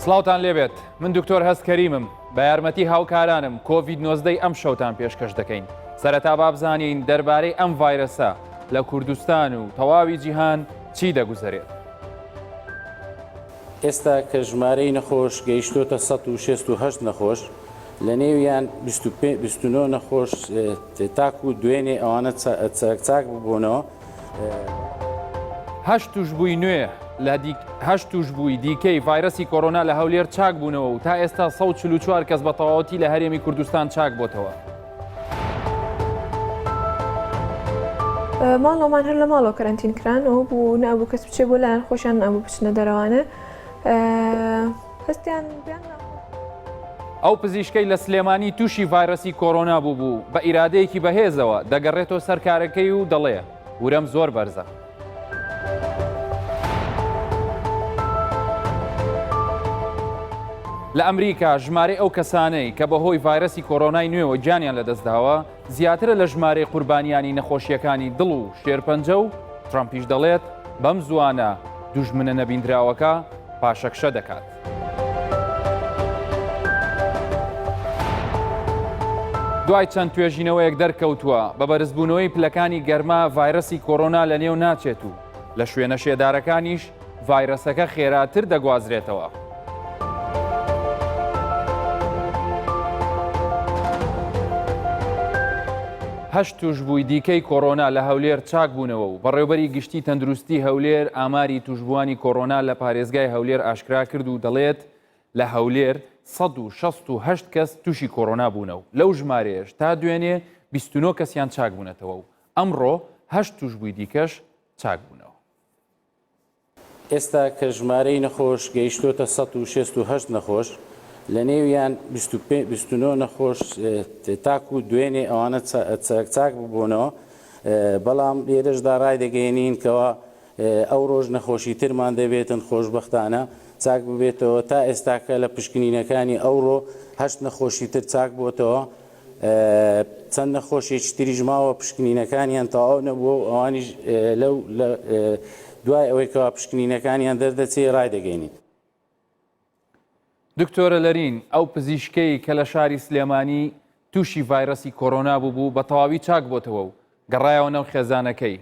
سڵاوتان لێبێت من دکتۆر هەست کەریمم بە یارمەتی هاوکارانم کۆڤید 19 ئەم شەوتان پێشکەش دەکەین سەرەتا بابزانین دەربارەی ئەم ڤایرەسە لە کوردستان و تەواوی جیهان چی دەگوزەرێت. ئێستا کە ژمارەی نەخۆش گەیشتۆتە 168 نەخۆش، لە نێویان 29 نەخۆش تاکو دوێنێ ئەوانە چاک ببوونەوە. هەشت تووشبووی نوێ لە هەشت تووشبووی دیکەی ڤایرەسی کۆرۆنا لە هەولێر چاک بوونەوە و تا ئێستا 144 کەس بە تەواوەتی لە هەرێمی کوردستان چاک بۆتەوە. ماڵەوەمان هەر لە ماڵەوە کەرەنتین کران ئەوە بوو نابوو کەس بچێ بۆ لایەن خۆشیان نابوو بچنە دەرەوانێ هەستیان بیان ئەو پزیشکەی لە سلێمانی تووشی ڤایرەسی کۆرۆنا بوو بوو بە ئیرادەیەکی بەهێزەوە دەگەڕێتەوە سەر کارەکەی و دەڵێ ورەم زۆر بەرزە. لە ئەمریکا ژمارەی ئەو کەسانەی کە بەهۆی ڤایرەسی کۆرۆنای نوێوە گیانیان لەدەستداوە زیاترە لە ژمارەی قوربانیانی نەخۆشیەکانی دڵ و شێرپەنجە و ترەمپیش دەڵێت بەم زووانە دوژمنە نەبیندراوەکە پاشەکشە دەکات. دوای چەند توێژینەوەیەک دەرکەوتووە بە بەرزبوونەوەی پلەکانی گەرما ڤایرەسی کۆرۆنا لەنێو ناچێت و لە شوێنە شێدارەکانیش ڤایرەسەکە خێراتر دەگوازرێتەوە. هەشت تووشبووی دیکەی کۆرۆنا لە هەولێر چاکبوونەوە و بەڕێوبەری گشتی تەندروستی هەولێر ئاماری تووشبووانی کۆرۆنا لە پارێزگای هەولێر ئاشکرا کرد و دەڵێت لە هەولێر 168 کەس تووشی کۆرۆنا بوونە و لەو ژمارەیەش تا دوێنێ 29 کەسیان چاکبوونەتەوە و ئەمڕۆ هەشت تووشبووی دیکەش چاکبوونەوە. ئێستا کە ژمارەی نەخۆش گەیشتۆتە 168 نەخۆش، لە نێویان 29 نەخۆش تاکو دوێنێ ئەوانە چاک ببوونەوە، بەڵام لێرەشدا ڕایدەگەیەنین کەوا ئەوڕۆش نەخۆشی ترمان دەبێتن خۆشبەختانە چاک ببێتەوە، تا ئێستاکە لە پشکنینەکانی ئەوڕۆ هەشت نەخۆشی تر چاک بۆتەوە. چەند نەخۆشێکی تریش ماوە پشکنینەکانیان تەواو نەبووە و ئەوانیش لەو دوای ئەوەی کەوا پشکنینەکانیان دەردەچێ ڕایدەگەینین. دکتۆرە لەرین، ئەو پزیشکەی کە لە شاری سلێمانی تووشی ڤایرەسی کۆرۆنا بووبوو بە تەواوی چاک بۆتەوە و گەڕایەوە ناو خێزانەکەی.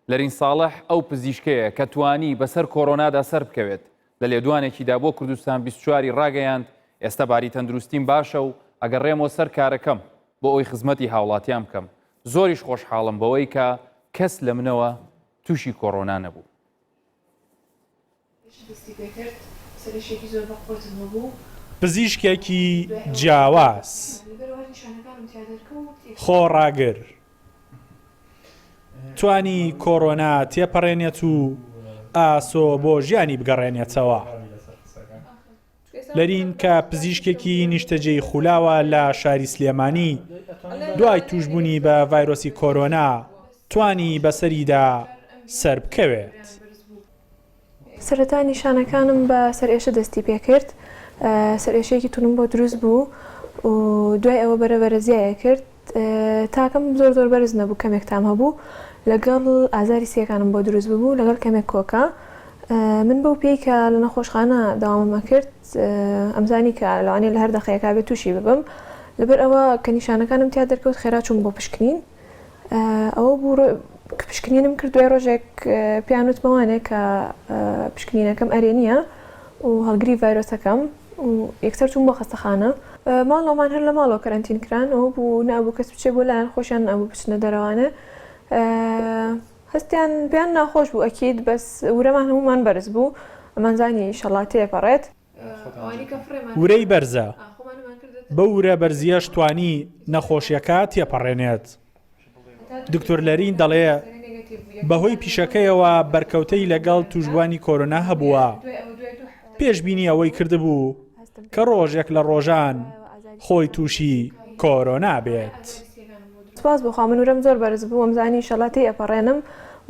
لەرین ساڵح ئەو پزیشکەیە کە توانی بەسەر کۆرۆنادا سەربکەوێت، لە لێدوانێکیدا بۆ کوردستان 24 ی ڕاگەیاند، ئێستا باری تەندروستیم باشە و ئەگەڕێمەوە سەر کارەکەم بۆ ئەوەی خزمەتی هاوڵاتیان بکەم، زۆریش خۆشحاڵم بەوەی کە کەس لە منەوە تووشی کۆرۆنا نەبوو. پزیشکێکی جیاواز، خۆڕاگر، توانی کۆرۆنا تێپەڕێنێت و ئاسۆ بۆ ژیانی بگەڕێنێتەوە. لەرین کە پزیشکێکی نیشتەجێی خولاوە لە شاری سلێمانی، دوای تووشبوونی بە ڤایرۆسی کۆرۆنا توانی بەسەریدا سەربکەوێت. سەرەتا نیشانەکانم بە سەرئێشە دەستی پێکرد، سەرئێشەیەکی توندم بۆ دروست بوو و دوای ئەوە بەرە بەرە زیایە کرد، تاکەم زۆر زۆر بەرز نەبوو کەمێک تام هەبوو، لەگەڵ ئازاری سییەکانم بۆ دروست ببوو لەگەڵ کەمێک کۆکە، من بەو پێی کە لە نەخۆشخانە دەوامم ئەکرد ئەمزانی کە لەوانەیە لە هەر دەقەیەکا بێت تووشی ببم، لەبەر ئەوە کە نیشانەکانم تیا دەرکەوت خێرا چووم بۆ پشکنین. ئەوە بوو پشکنینم کرد دوای ڕۆژێک پێیان وتمەوانێ کە پشکنینەکەم ئەرێنییە و هەڵگری ڤایرۆسەکەم و یەکسەر چووم بۆ خەستەخانە. ماڵەوەمان هەر لە ماڵەوە کەرەنتین کران ئەوە بوو نابوو کەس بچێ بۆ لایان خۆشیان نابوو بچنە دەرەوانێ هەستیان پێیان ناخۆش بوو ئەکید بەس ورەمان هەموومان بەرز بوو ئەمانزانی ئیشەڵا تێپەڕێت. ورەی بەرزە، بەو ورە بەرزییەش توانی نەخۆشیەکە تێپەڕێنێت. دکتۆر لەرین دەڵێ بەهۆی پیشەکەیەوە بەرکەوتەی لەگەڵ توشبوانی کۆرۆنا هەبووە، پێشبینی ئەوەی کردبوو کە ڕۆژێک لە ڕۆژان خۆی تووشی کۆرۆنا بێت. سوپاس بۆ خوا من ورەم زۆر بەرز بوو وەمزانی ئیشەڵا تێی ئەپەڕێنم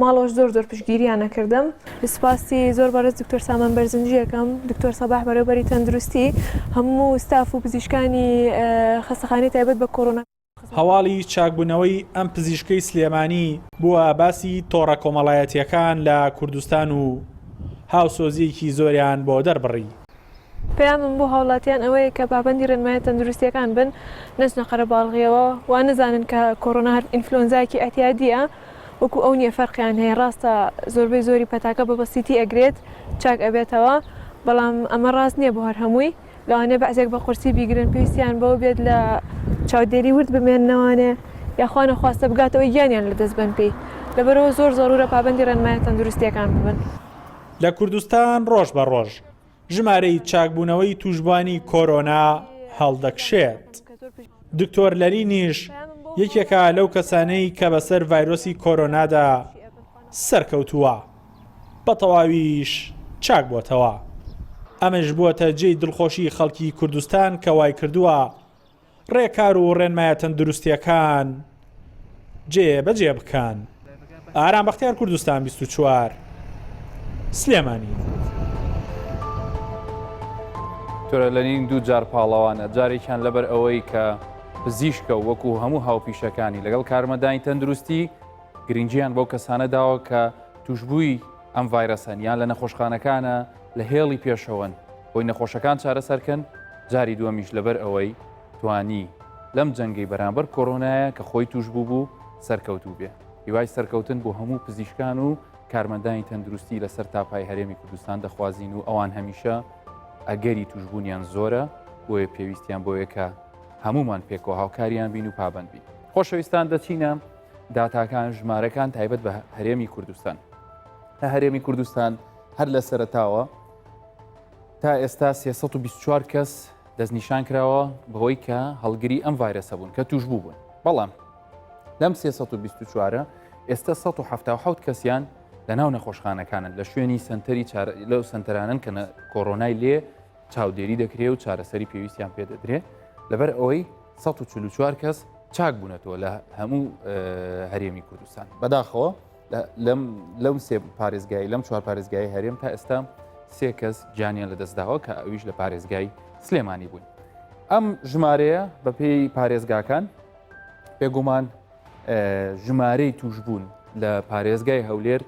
ماڵەوەش زۆر زۆر پشتگیریان ئەکردم. سوپاسی زۆر بەڕێز دکتۆر سامان بەرزنجی ئەکەم، دکتۆر سەباح بەڕێوبەری تەندروستی، هەموو ستاف و پزیشکانی خەستەخانەی تایبەت بە کۆرۆنا. هەواڵی چاکبوونەوەی ئەم پزیشکەی سلێمانی بووە باسی تۆڕە کۆمەڵایەتییەکان لە کوردستان و هاوسۆزییەکی زۆریان بۆ دەربڕی. پەیامم بۆ هاوڵاتیان ئەوەیە کە پابەندی ڕێنمایە تەندروستیەکان بن، نەچنە قەرەباڵغیەوە، وا نەزانن کە کۆرۆنا هەر ئینفلۆنزایەکی ئیعتیادیە، وەکو ئەو نیە فەرقیان هەیە، ڕاستە زۆربەی زۆری پەتاکە بە بەسیتی ئەگرێت چاک ئەبێتەوە، بەڵام ئەمە ڕاست نیە بۆ هەر هەمووی، لەوانەیە بەعزێک بە قورسی بیگرن پێویستیان بەوە بێت لە چاودێری ورد بمێننەوانێ یا خوا نەخواستە بگاتەوەی گیانیان لەدەست بەن پێی، لەبەرئەوە زۆر زەرورە پابەندی ڕێنمایە تەندروستیەکان ببن. لە کوردستان ڕۆژ بە ڕۆژ ژمارەی چاکبوونەوەی تووشبووانی کۆرۆنا هەڵدەکشێت. دکتۆر لەرینیش یەکێکە لەو کەسانەی کە بەسەر ڤایرۆسی کۆرۆنادا سەرکەوتووە، بە تەواویش چاکبووەتەوە. ئەمەش بووەتە جێی دڵخۆشی خەڵکی کوردستان کە وایکردووە ڕێکار و ڕێنمایە تەندروستییەکان جێ بەجێ بکەن. ئارام بەختیار کوردستان 24 سلێمانی. دکتۆرە لەنین دوو جار پاڵەوانە، جارێکیان لەبەر ئەوەی کە پزیشکە و وەکو هەموو هاوپیشەکانی لەگەڵ کارمەندانی تەندروستی گرنگیان بەو کەسانە داوە کە توشبووی ئەم ڤایرەسەن یان لە نەخۆشخانەکانە لە هێڵی پێشەوەن بۆی نەخۆشەکان چارەسەرکەن، جاری دووەمیش لەبەر ئەوەی توانی لەم جەنگەی بەرامبەر کۆرۆنایە کە خۆی توش بوو بوو سەرکەوتوو بێ. هیوای سەرکەوتن بۆ هەموو پزیشکان و کارمەندانی تەندروستی لەسەر تاپای هەرێمی کوردستان دەخوازین و ئەوان هەمیشە ئەگەری توشبوونیان زۆرە بۆیە پێویستیان بۆیە کە هەمومان پێکەوە هاوکاریان بین و پابند بین. خۆشەویستان دەچینە داتاکان ژمارەکان تایبەت بە هەرێمی کوردستان. لە هەرێمی کوردستان هەر لە سەرەتاوە تا ئێستا 324 کەس دەستنیشان کراوە بەهۆی کە هەڵگری ئەم ڤایرەسە بوون کە توش بوو بوون بەڵام لەم 324 ئێستا 177 کەسیان لە ناو نەخۆشخانەکانن لە شوێنی سنتەری لەو سنتەرانن کە کۆرۆنای لێ چاودێری دەکرێ و چارەسەری پێویستیان پێدەدرێ لەبەر ئەوەی 144 کەس چاک بوونەتەوە لە هەموو هەرێمی کوردستان بەداخەوە لەم لەم سێ پارێزگای لەم چوار پارێزگای هەرێم تا ئێستا سێ کەس گیانیان لەدەستداوە کە ئەویش لە پارێزگای سلێمانی بوون ئەم ژمارەیە بەپێی پارێزگاکان بێگومان ژمارەی توشبوون لە پارێزگای هەولێر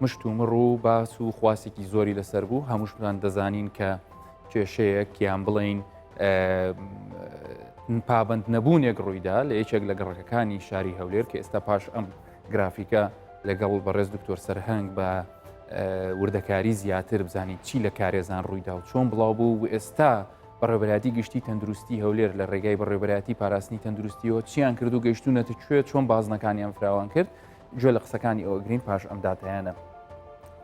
مشت و مڕ و باس و خواسێکی زۆری لەسەر بوو هەمووشمان دەزانین کە کێشەیەک یان بڵین پابند نەبوونێک ڕوویدا لە یەکێک لە گەڕەکەکانی شاری هەولێر کە ئێستا پاش ئەم گرافیکە لەگەڵ بەڕێز دکتۆر سەرهەنگ بە وردەکاری زیاتر بزانین چی لە کارێزان ڕوویدا و چۆن بڵاو بوو و ئێستا بەڕێوەبەرایەتی گشتی تەندروستی هەولێر لە ڕێگای بەڕێوەبەرایەتی پاراستنی تەندروستیەوە چیان کرد و گەیشتونەتە کوێ چۆن بازنەکانیان فراوان کرد گوێ لە قسەکانی ئەوەگرین پاش ئەم داتایانە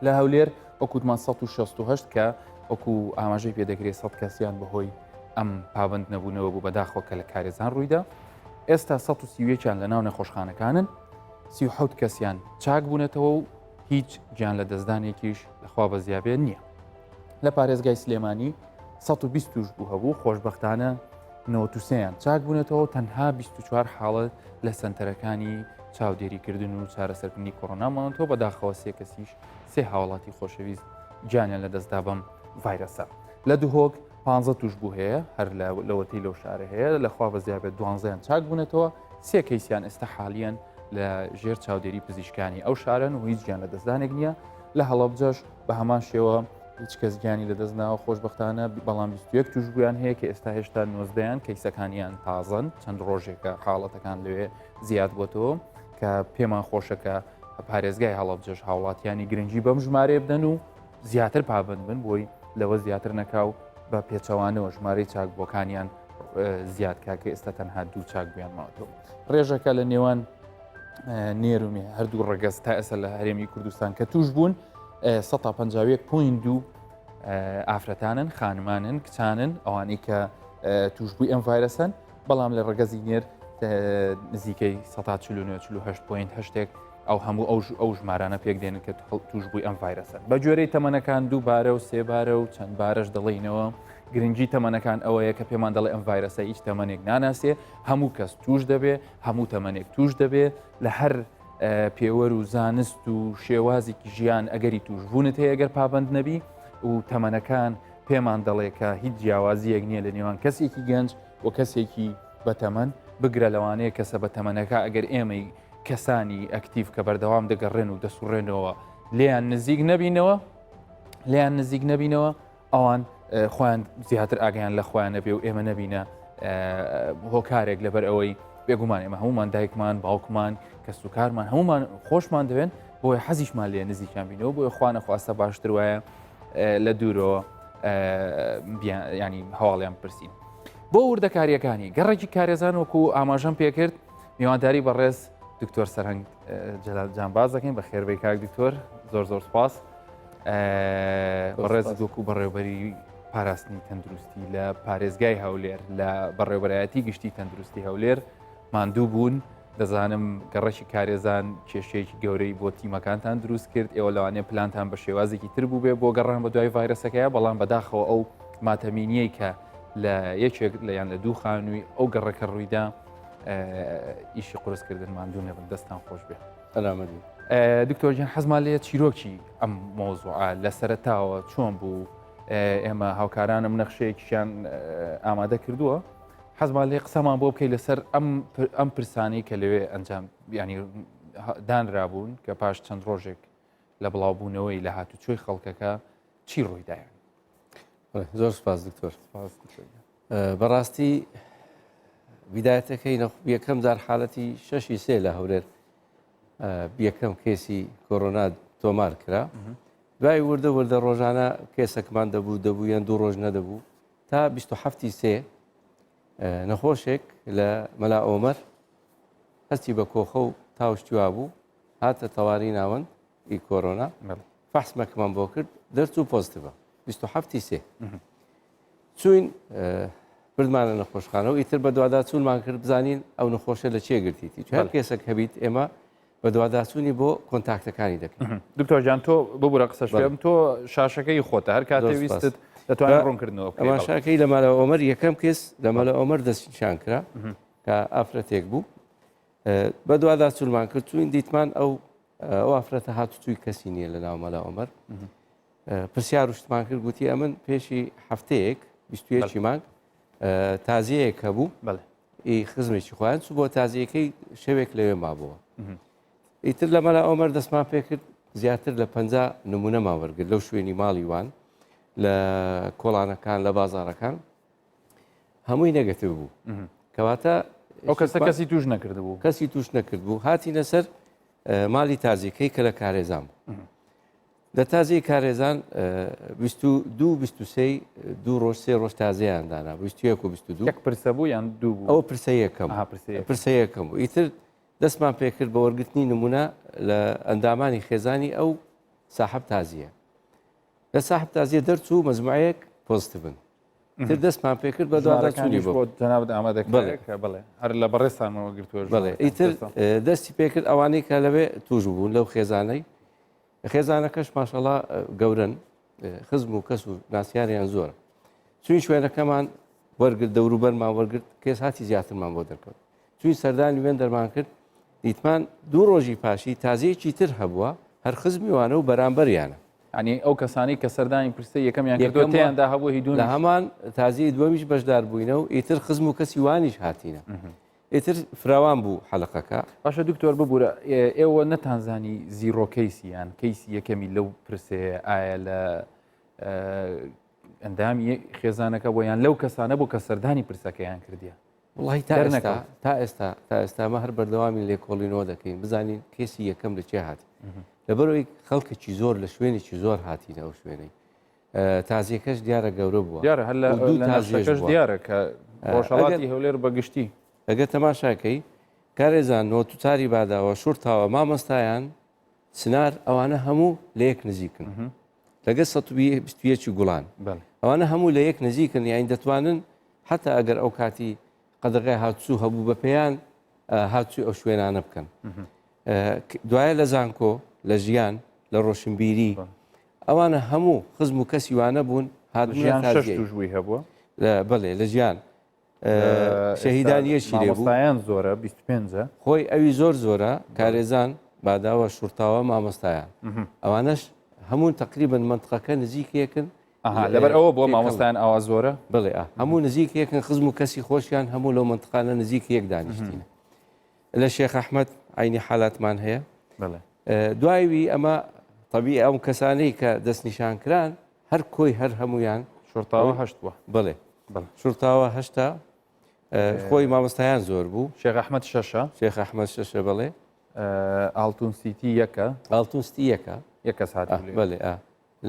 لە هەولێر وەکوتمان 1968 کە وەکو ئاماژەی پێدەکرێت 100 کەسیان بەهۆی ئەم پابند نەبوونەوە بوو بەداخەوە کە لە کارێزان ڕوویدا ئێستا 131یان لە ناو نەخۆشخانەکانن 37 کەسیان چاک بوونەتەوە و هیچ گیان لە دەستدانێکیش لەخوا بەزیابێت نییە. لە پارێزگای سلێمانی 120 توش بوو هەبوو خۆشببختانە 93یان چاک بوونەتەوە تەنها 24 حاڵەت لە سنتەرەکانی چاودێریکردن و چارەسەرکردنی کۆرۆنا ماونەتەوە بەداخەوە سێ کەسیش سێ هاوڵاتی خۆشەویست گیانیان لەدەستدا بەم ڤایرەسە لە دهۆک پانزە توشبوو هەیە هەر لە لەوەتەی لەو شارە هەیە لەخوا بەزیابێت دوانزەیان چاک بوونەتەوە سێ کەیسیان ئێستا حالیان لە ژێر چاودێری پزیشکانی ئەو شارن و هیچ گیان لە دەستدانێک نییە لە هەڵەبجەش بە هەمان شێوە هیچ کەس گیانی لە دەست ناوە خۆشببختانە بەڵام 21 توشبوویان هەیە کە ئێستا هێشتا نۆزدەیان کەیسەکانیان تازەن چەند ڕۆژێکە حاڵەتەکان لەوێ زیاد بۆتەوە کە پێمان خۆشەکە پارێزگای هەڵەبجەش هاوڵاتیانی گرنگی بەم ژمارەیە بدەن و زیاتر پابند بن بۆی لەوە زیاتر نەکا و بە پێچەوانەوە ژمارەی چاکبووەکانیان زیاد کا کە ئێستا تەنها دوو چاکبوویان ماوەتەوە ڕێژەکە لە نێوان نێر و مێ هەردوو ڕەگەز تا ئێستا لە هەرێمی کوردستان کە توش بوون 151.2 ئافرەتانن خانمانن کچانن ئەوانەی کە توشبووی ئەم ڤایرەسەن بەڵام لە ڕەگەزی نێر نزیکەی 1948.8 ئەو هەموو ئەو ئەو ژمارانە پێک دێنن کە توشبووی ئەم ڤایرەسەن. بە گوێرەی تەمەنەکان دووبارە و سێبارە و چەند بارەش دەڵێینەوە، گرنگی تەمەنەکان ئەوەیە کە پێمان دەڵێ ئەم ڤایرەسە هیچ تەمەنێک ناناسێ، هەموو کەس توش دەبێ، هەموو تەمەنێک توش دەبێ، لە هەر پێوەر و زانست و شێوازێکی ژیان ئەگەری توشبوونت هەیە گەر پابەند نەبی و تەمەنەکان پێمان دەڵێ کە هیچ جیاوازیەک نییە لە نێوان کەسێکی گەنج و کەسێکی بەتەمەن، بگرە لەوانەیە کەسە بەتەمەنەکە ئەگەر ئێمەی کەسانی ئەکتیڤ کە بەردەوام دەگەڕێن و دەسوڕێنەوە لێیان نزیک نەبینەوە لێیان نزیک نەبینەوە ئەوان خۆیان زیاتر ئاگیان لە خۆیان نەبێ و ئێمە نەبینە هۆکارێک لەبەر ئەوەی بێگومان ئێمە هەمومان دایکمان باوکمان کەس و کارمان هەمومان خۆشمان دەوێن بۆیە حەزیشمان لێ نزیکیان بینەوە بۆیە خوانە خواستە باشتر وایە لە دوورەوە ینی هەواڵیان پرسین. بۆ وردەکاریەکانی گەڕێکی کارێزان وەکو ئاماژەم پێکرد میوانداری بەڕێز دکتۆر سەرهەنگ جەلال جانباز دەکەین بە خێربەی کاک دکتۆر زۆر زۆر سپاس بەڕێز وەکو بەڕێوبەری پاراستنی تەندروستی لە پارێزگای هەولێر لە بەڕێوبەرایەتی گشتی تەندروستی هەولێر ماندوو بوون دەزانم گەڕەکی کارێزان کێشەیەکی گەورەی بۆ تیمەکانتان دروست کرد ئێوە لەوانەیە پلانتان بە شێوازێکی تر بوو بێ بۆ گەڕان بە دوای ڤایرەسەکەیە بەڵام بەداخەوە ئەو ماتەمینیەی کە لە یەکێک لە یان لە دوو خانووی ئەو گەڕەکە ڕوویدا ئیشی قورسکردن ماندوو نەبن دەستان خۆش بێ دکتۆر گیان حەزمان لێ چیرۆکی ئەم مۆزوعە لە سەرەتاوە چۆن بوو ئێمە هاوکارانم نەخشەیەکیان ئامادە کردووە حەزمان لێ قسەمان بۆ بکەیت لەسەر ئەم ئەم پرسانەی کە لەوێ ئەنجام ینی دانرابوون کە پاش چەند ڕۆژێک لە بڵاوبوونەوەی لە هاتوچۆی خەڵکەکە چی ڕوویدایان زۆر سپاس دکتۆر بەڕاستی بیدایەتەکەی یەکەم جار حالەتی شەشی سێ لە هەولێر یەکەم کەیسی کۆرۆنا تۆمار کرا دوای وردە وردە ڕۆژانە کێسەکمان دەبوو دەبوو یان دوو ڕۆژ نەدەبوو تا 27 سێ نەخۆشێک لە مەلا ئۆمەر هەستی بە کۆخە و تاوشتیوا بوو هاتە تەواری ناوەند ئی کۆرۆنا فەحسمەکەمان بۆ کرد دەرچوو پۆزتیڤە 27 سێ چوین بردمانە نەخۆشخانە و ئیتر بەدواداچوونمان کرد بزانین ئەو نەخۆشە لە چێ گرتیتی هەر کێسێک هەبیت ئێمە بەدواداچوونی بۆ contact ەکانی دەکەین. دکتۆر جان تۆ ببورە قسەش پێم تۆ شاشەکەی خۆتە هەر کاتێ ویستت دەتوانین ڕوونکردنەوە بکەی. تەماشاکەی لە مەلا ئۆمەر یەکەم کەس لە مەلا ئۆمەر دەستنیشان کرا کە ئافرەتێک بوو بەدواداچوونمان کرد چوین دیتمان ئەو ئەو ئافرەتە هاتوچووی کەسی نییە لە ناو مەلا ئۆمەر پرسیار و شتمان کرد گوتی ئەمن پێشی هەفتەیەک 21 مانگ تازیەیەک هەبوو ئی خزمێکی خۆیان چوو بۆ تازیەکەی شەوێک لەوێ مابووە ئیتر لە مەلا ئۆمەر دەستمان پێکرد زیاتر لە 50 نمونەمان وەرگرت لەو شوێنی ماڵی وان لە کۆڵانەکان لە بازارەکان هەمووی negative بوو کەواتە ئەو کەسە کەسی توش نەکردبوو کەسی توش نەکردبوو هاتینە سەر ماڵی تازیەکەی کە لە کارێزان بوو لە تازیەی کارێزان 22 23 دوو ڕۆژ سێ ڕۆژ تازیان دانا 21 و 22 یەک پرسە بوو یان دوو بوو ئەو پرسە یەکەم پرسە یەکەم بوو ئیتر دەستمان پێکرد بە وەرگرتنی نمونە لە ئەندامانی خێزانی ئەو ساحب تازیە لە ساحب تازیە دەرچوو مەزموعەیەک positive ن تر دەستمان پێکرد بە دواداچوونی بۆ جەنابت ئامادە کە بڵێ هەر لە بەڕێزتانەوە گرتووە بڵێ ئیتر دەستی پێکرد ئەوانەی کە لەوێ توش بوون لەو خێزانەی خێزانەکەش ماشەڵا گەورن خزم و کەس و ناسیاریان زۆرە چوین شوێنەکەمان وەرگرت دەوروبەرمان وەرگرت کێس هاتی زیاترمان بۆ دەرکەوت چوین سەردانی وێن دەرمان کرد دیتمان دوو ڕۆژی پاشی تازەیەکی تر هەبووە هەر خزمی وانە و بەرامبەریانە ینی ئەو کەسانی کە سەردانی پرسە یەکەمیان کردووە تێیاندا هەبوو هی دوو لە هەمان تازیەی دووەمیش بەشدار بووینە و ئیتر خزم و کەسی وانیش هاتینە ئیتر فراوان بوو حەلقەکە. باشە دکتۆر ببورە ئێوە نەتانزانی zero case ی یان کەیسی یەکەمی لەو پرسەیە ئایا لە ئەندامی خێزانەکە بۆ یان لەو کەسانە بۆ کە سەردانی پرسەکەیان کردیە وڵی تا ئێستا تا ئێستا تا ئێستا مە هەر بەردەوامی لێکۆڵینەوە دەکەین بزانین کەیسی یەکەم لە چێ هات لەبەرەوەی خەڵکێکی زۆر لە شوێنێکی زۆر هاتینە ئەو شوێنەی تازیەکەش دیارە گەورە بووە دیارە هەر لە دوو دیارە کە ڕۆژهەڵاتی هەولێر بە گشتی ئەگەر تەماشاکەی کارێزان نۆتوتاری باداوە شورتاوە مامۆستایان چنار ئەوانە هەموو لە یەک نزیکن لەگە 121 گوڵان ئەوانە هەموو لە یەک نزیکن یان دەتوانن حتا ئەگەر ئەو کاتی قەدەغی هاتوو هەبوو بە پێیان هاتووی ئەو شوێنانە بکەن دوایە لە زانکۆ لە ژیان لە ڕۆشنبیری ئەوانە هەموو خزم و کەسی وانە بوون هاتنیان شەش توشبووی هەبووە بەڵێ لە ژیان شەهیدان یەکی لێ بوو مامۆستایان زۆرە 25 خۆی ئەوی زۆر زۆرە کارێزان باداوە شورتاوە مامۆستایان ئەوانەش هەموو تقریبن منطقەکە نزیکێکن لەبەر ئەوە بۆ مامۆستایان ئاوا زۆرە بڵێ هەموو نزیک یەکن خزم و کەسی خۆشیان هەموو لەو منطقانە نزیک یەک دانیشتینە لە شێخ ئەحمەد عینی حالاتمان هەیە دوایوی ئەمە طبیعی ئەو کەسانەی کە دەستنیشان کران هەر کۆی هەر هەمویان. شورتاوە هەشت بووە. بەڵێ شورتاوە هەشتا خۆی مامۆستایان زۆر بوو. شێخ ئەحمەد شەشە. شێخ ئەحمەد شەشە بەڵێ. ئاڵتون سیتی یەکە. ئاڵتون سیتی یەکە. یەک کەس هات. بەڵێ ئا.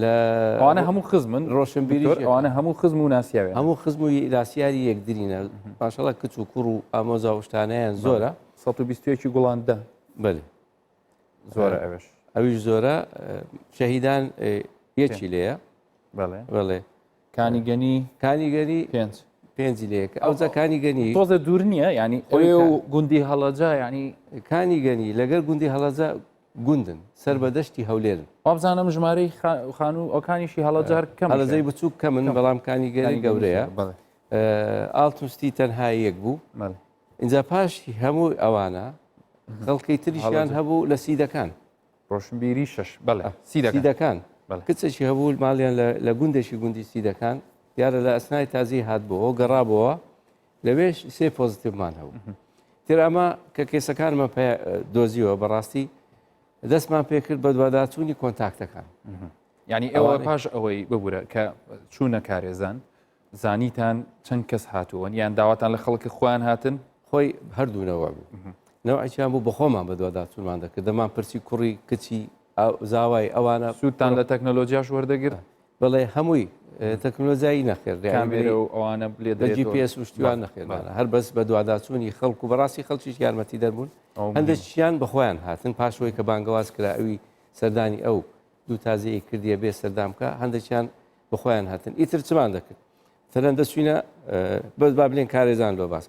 لە ئەوانە هەموو خزمن ڕۆشنبیری ئەوانە هەموو خزم و ناسیاوێن هەموو خزم و ناسیاری یەکدرینە ماشەڵا کچ و کوڕ و ئامۆزا و شتانەیان زۆرە 121 گوڵان دە بەێ زۆرە ئەوێش ئەویش زۆرە شەهیدان یەکی لێیە بەڵێ بەڵێ کانیگەنی کانیگەری پێنج پێنجی لەیەکە ئەوجا کانیگەنی تۆزە دوور نییە ینی ئەوێ و گوندی هەڵەجا ینی کانیگەنی لەگەر گوندی هەڵەجا گوندن سەر بە دەشتی هەولێرن. وابزانم ژمارەی خانوو ئەوکانیشی هەڵەجە هەر کەم. هەڵەجەی بچووک کەمن بەڵام کانیگەری گەورەیە. ئاڵتوستی تەنها یەک بوو. ئینجا پاش هەموو ئەوانە خەڵکی تریشیان هەبوو لە سیدەکان. ڕۆشنبیری شەش بەڵێ سیدەکان کچێکی هەبوو ماڵیان لە گوندێکی گوندی سیدەکان دیارە لە ئەسنای تازی هاتبووەوە گەڕابەوە لەوێش سێ پۆزیتیڤمان هەبوو تر ئەمە کە کەیسەکانمان دۆزیەوە بەڕاستی دەستمان پێکرد بە دواداچوونی contact ەکان یعنی ئێوە پاش ئەوەی ببورە کە چوونە کارێزان زانیتان چەند کەس هاتوون یان داواتان لە خەڵکی خۆیان هاتن خۆی هەردوو نەوە بوو نەوەکیان بوو بەخۆمان بە دواداچوونمان دەکرد دەمان پرسی کوڕی کچی زاوای ئەوانە سوودتان لە تەکنەلۆجیاش وەردەگرت بەڵێ هەمووی تەکنۆلۆجیایی نەخێر کامێرە و ئەوانە لێ بە GPS و شتیوان نەخێرانە هەر بەس بە دواداچوونی خەڵک و بەڕاستی خەڵکیش یارمەتی دەربوون هەندێکیان بە خۆیان هاتن پاشەوەی کە بانگەواز کرا ئەوی سەردانی ئەو دوو تازەیە کردیە بێ سەردان بکە هەندێکیان بە خۆیان هاتن ئیتر چمان دەکرد تەنەن دەچوینە بەس با بلێن کارێزان لۆ باس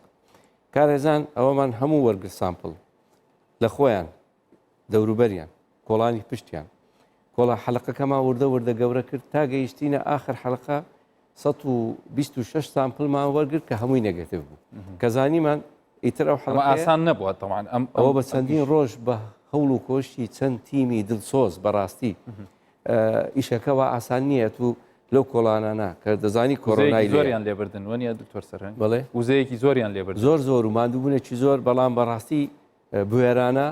کارێزان ئەوەمان هەموو وەرگر sample لە خۆیان دەوروبەریان، کۆڵانی پشتیان. کۆڵا حەلقەکەمان وردە وردە گەورە کرد تا گەیشتینە ئاخر حەلقە 126 sample مان وەرگرت کە هەمووی negative بوو. کە زانیمان ئیتر ئەو حەلقەیە ئاسان نەبووە تەوان ئەم ئەوە بە چەندین ڕۆژ بە هەوڵ و کۆشتی چەند تیمی دڵسۆز بەڕاستی ئیشەکە وا ئاسان نییە تو لەو کۆڵانانە کە دەزانی کۆرۆنای زۆریان لێبردن وەنیە دکتۆر سەرهەنگ بەڵێ وزەیەکی زۆریان لێبرد زۆر زۆر و ماندووبوونێکی زۆر بەڵام بەڕاستی بوێرانە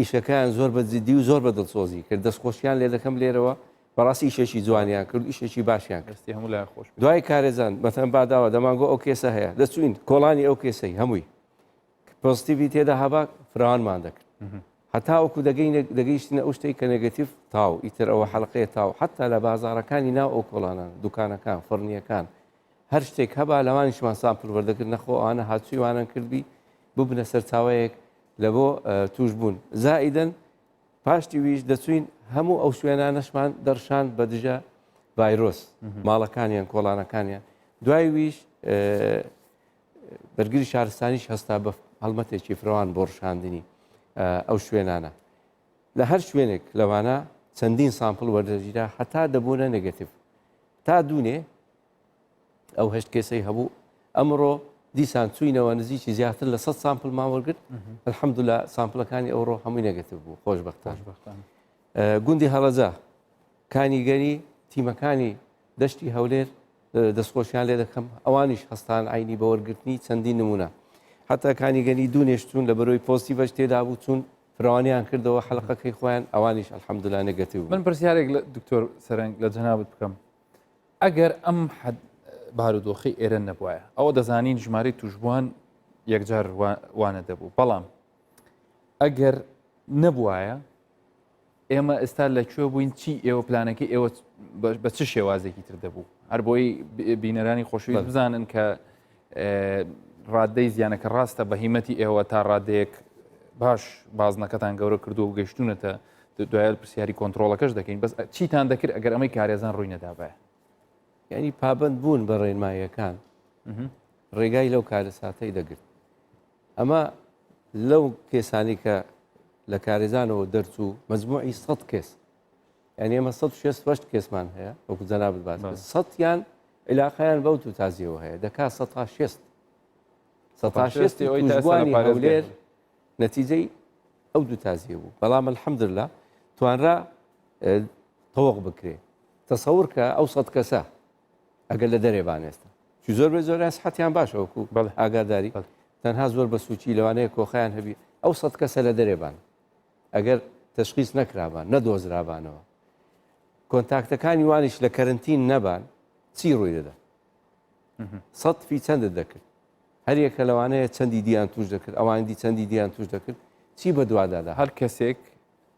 ئیشەکەیان زۆر بە جدی و زۆر بە دڵسۆزی کرد دەستخۆشیان لێ دەکەم لێرەوە بەڕاستی ئیشێکی جوانیان کرد ئیشێکی باشیان کرد هەموو لای خۆش دوای کارێزان بەتەن باداوە دەمانگۆ ئەو case ە هەیە دەچوین کۆڵانی ئەو case ەی هەمووی positive ی تێدا هەبا فراوانمان دەکرد هەتا وەکو دەگەین دەگەیشتینە ئەو شتێک کە negative تاو ئیتر ئەوە حەلقەیە تاو حتا لە بازارەکانی ناو ئەو کۆڵانان دوکانەکان فڕنیەکان هەر شتێک هەبا لەوانیشمان sample وەردەگرت نەخۆ ئەوانە هاتووی وانەن کردبی ببنە سەرچاوەیەک لە بۆ تووشبوون زائیدەن پاشتی ویش دەچوین هەموو ئەو شوێنانەشمان دەرشان بە دژە ڤایرۆس ماڵەکانیان کۆڵانەکانیان دوای ویش بەرگری شارستانیش هەستا بە هەڵمەتێکی فرەوان بۆ ڕشاندنی ئەو شوێنانە لە هەر شوێنێک لەوانە چەندین sample وەردەگیرا هەتا دەبوونە negative تا دوونێ ئەو هەشت case ەی هەبوو ئەمڕۆ دیسان چوینەوە نزیکی زیاتر لە 100 sample مان وەرگرت الحمدلله sample ەکانی ئەوڕۆ هەمووی negative بوو خۆشببختان گوندی هەڵەجە کانیگەری تیمەکانی دەشتی هەولێر دەستخۆشیان لێ دەکەم ئەوانیش هەستان عینی بە وەرگرتنی چەندین نمونە حتا کانیگەری دوو نێشتون لە بەرۆی positive ش تێدا بوو چون فراوانیان کردەوە حەلقەکەی خۆیان ئەوانیش الحمدلله negative من پرسیارێک لە دکتۆر سەرنگ لە جەنابت بکەم ئەگەر ئەم حەد بارودۆخی ئێرە نەبوایە ئەوە دەزانین ژمارەی توشبووان یەکجار وانە دەبوو بەڵام ئەگەر نەبوایە ئێمە ئێستا لە کوێ بووین چی ئێوە پلانەکەی ئێوە بە چ شێوازێکی تر دەبوو هەر بۆی بینەرانی خۆشویست بزانن کە ڕادەی زیانەکە ڕاستە بە هیمەتی ئێوە تا ڕادەیەک باش بازنەکەتان گەورە کردو و گەشتونەتە دوای پرسیاری کۆنتترۆڵەکەش دەکەین بەس چیتان دەکرد ئەگەر ئەمەی کارێزان ڕووی نەدابایە یعنی پابند بوون بە ڕێنماییەکان ڕێگای لەو کارەساتەی دەگرت ئەمە لەو case انی کە لە کارێزانەوە دەرچوو مەجموعی 100 case یعنی ئێمە 168 case مان هەیە وەکو جەنابت باس کرد سەدیان عیلاقەیان بەو تو تازیەوە هەیە دەکا سەتا شێست سەتا شێستی تووشبووانی هەولێر نەتیجەی ئەو دوو تازیە بوو بەڵام الحەمدلله توانرا تەوەق بکرێ تەسەور کە ئەو سەد کەسە ئەگەر لە دەرێ بان ئێستا چ زۆر بە زۆر سحەتیان باشە وەکو ئاگاداری تەنها زۆر بە سوچی لەوانەیە کۆخیان هەبی ئەو سەد کەسە لە دەرێ بان ئەگەر تەشخیس نەکرابان نەدۆزرابانەوە contact ەکانی وانیش لە کەرنتین نەبان. چی ڕووی دەدا؟ سەد فی چەندت دەکرد؟ هەریەکە لەوانەیە چەندی دیان توش دەکرد ئەوان دی چەندی دیان توش دەکرد چی بە دوادادا هەر کەسێک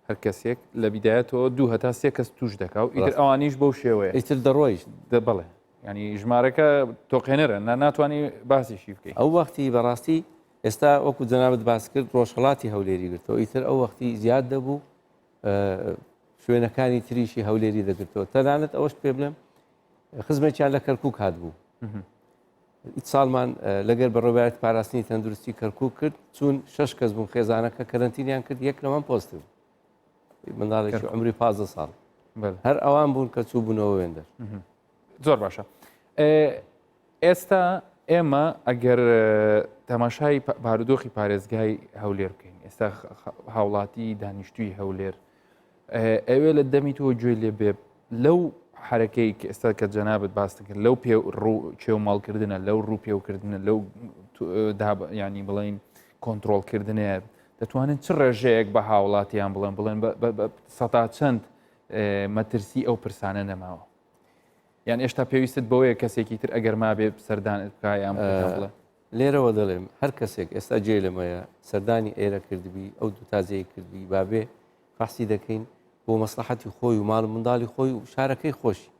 هەر کەسێک لە بیدایەتەوە دوو هەتا سێ کەس توش دەکا و ئیتر ئەوانیش بەو شێوەیە ئیتر دەڕۆیشت بەڵێ ینی ژمارەکە تۆقێنەرە ناتوانانی باسیشی بکەیت ئەو وەختی بەڕاستی ئێستا وەکو جەنابت باس کرد ڕۆژهڵاتی هەولێری گرتەوە ئیتر ئەو وەختی زیاد دەبوو شوێنەکانی تریشی هەولێری دەگرتەوە تەنانەت ئەوەش پێ بڵێم خزمێکیان لە کەرکک هات بوو ئیتساڵمان لەگەر بەڕێوەبەرایەتی پاراستنی تەندروستی کەرکک کرد چون شش کەس بوون خێزانەکە کەرەنتینیان کرد یەک لەوان پۆزتیڤ منداڵێکی عمری 15 ساڵ هەر ئەوان بوون کە چوو بوونەوە وێندەر زۆر باشە ئێستا ئێمە ئەگەر تەماشای بارودۆخی پارێزگای هەولێر بکەین ئێستا هاوڵاتی دانیشتووی هەولێر ئەوێ لە دەمی تۆ گوێ لێ بێ لەو حرەکەی کە ئێستا کە جەنابەت باست کرد لەو پێ ڕوو ماڵکردنە لەو ڕوو پێوکردنە لەو ینی بڵین کۆنتترۆلکردنەیە دەتوانن چ ڕێژەیەک بە هاوڵاتیان بڵێن بڵێن سەتا چەند مەترسی ئەو پرسانە نەماوە یان ئێشتا پێویستت بەوەیە کەسێکی تر ئەگەر مابێ سەردانت بکە یان بڵێ لێرەوە دەڵێم هەر کەسێک ئێستا جێ لەمەیە سەردانی ئێرە کردبی ئەو دوو تازەیە کردبی بابێ فەحسی دەکەین بۆ مەسلحەتی خۆی و ماڵ و منداڵی خۆی و شارەکەی خۆشی.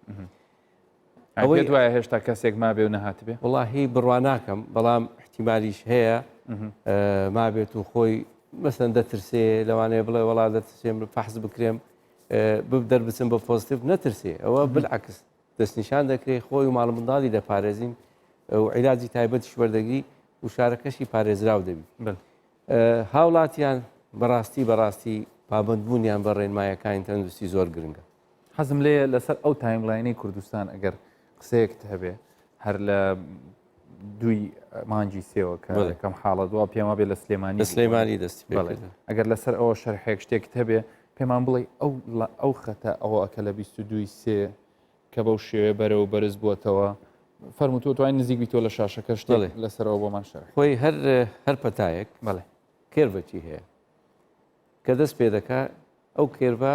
ئەوەی دوایە هێشتا کەسێک مابێ و نەهاتبێ وڵاهی بڕوا ناکەم بەڵام احتیمالیش هەیە مابێت و خۆی مەسەن دەترسێ لەوانەیە بڵێ وڵا دەترسێم فەحس بکرێم بب دەربچم بە پۆزتیڤ نەترسێ ئەوە بالعکس دەستنیشان دەکرێت خۆی و ماڵ منداڵی دەپارێزین و عیلاجی تایبەتیش وەردەگری و شارەکەشی پارێزراو دەبی هاوڵاتیان بەڕاستی بەڕاستی پابەندبوونیان بە ڕێنمایەکانی تەندروستی زۆر گرنگە. حەزم لێیە لەسەر ئەو timeline ەی کوردستان ئەگەر قسەیەکت هەبێ هەر لە دووی مانگی سێوە کە کەم حاڵەت وا پێم وابێ لە سلێمانی لە سلێمانی دەستی پێ کرد. ئەگەر لەسەر ئەوە شەرحێک شتێکت هەبێ پێمان بڵێ ئەو ئەو خەتە ئەوە کە لە 22 سێ کە بەو شێوەیە بەرەو بەرز بووەتەوە فەرموو تۆ توانین نزیک بیتەوە لە شاشەکە شتێک لەسەرەوە بۆمان شەرح خۆی هەر هەر پەتایەک بەڵێ curve ەکی هەیە کە دەست پێ دەکا ئەو curve ە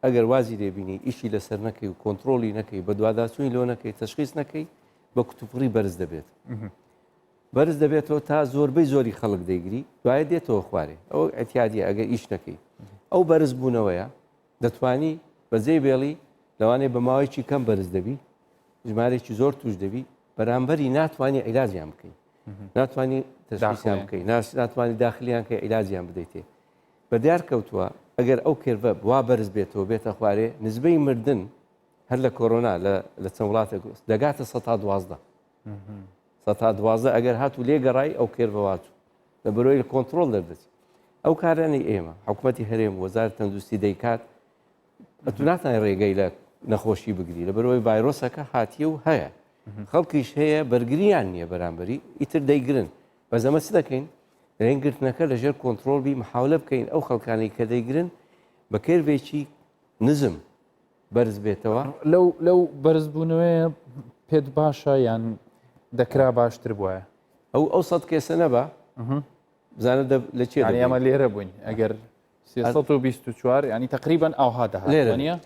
ئەگەر وازی لێبینی ئیشی لەسەر نەکەی و کۆنتترۆلی نەکەی بە دوواداچووی لۆ نەکەی تەشخیص نەکەی بە کوتوپڕی بەرز دەبێت بەرز دەبێتەوە تا زۆربەی زۆری خەڵک دەیگری دوایە دێتەوە خوارێ ئەو ئەتیادیە ئەگەر ئیش نەکەی ئەو بەرز بوونەوەیە دەتوانی بەجێی بێڵی لەوانەیە بە ماوەیەکی کەم بەرز دەبی ژمارێکی زۆر توش دەبی بەرامبەری ناتوانانی عیلاجیان بکەی ناتوانانی تەشخیصیان بکەی ناتوانانی داخلیان کە عیلاجیان بدەیتێ بە دیار کەوتووە ئەگەر ئەو curve ە وا بەرز بێتەوە بێتە خوارێ نزبەی مردن هەر لە کۆرۆنا لە چەند وڵاتێک دەگاتە 12 12% ئەگەر هاتوو لێ گەڕای ئەو curve ە واتوو لە بەرۆی کۆنتترۆل دەردەچێت ئەو کارانی ئێمە حکوومەتتی هەرێم وەزار تەندروستی دەیکات ئەتو ناتوانانی ڕێگەی لە نەخۆشی بگری لە بەرەوەی ڤایرۆسەکە هاتیە و هەیە خەڵکیش هەیە بەرگریان نییە بەرامبەری ئیتر دەیگرن بەزەمە چ دەکەین دەین گرتنەکە لەژێر کۆنتترۆل بی محاولە بکەین ئەو خەڵکانی کە دەیگرن بە curve ێکی نزم بەرز بێتەوە. لەو لەو بەرزبوونەوەیە پێت باشە یان دەکرا باشتر بواە؟ ئەو ئەو سەد case ە نەبا بزانە لە چێ یانی ئەمە لێرە بووین ئەگەر 324 ینی تقریبا ئاوها دەهات لێرە نییە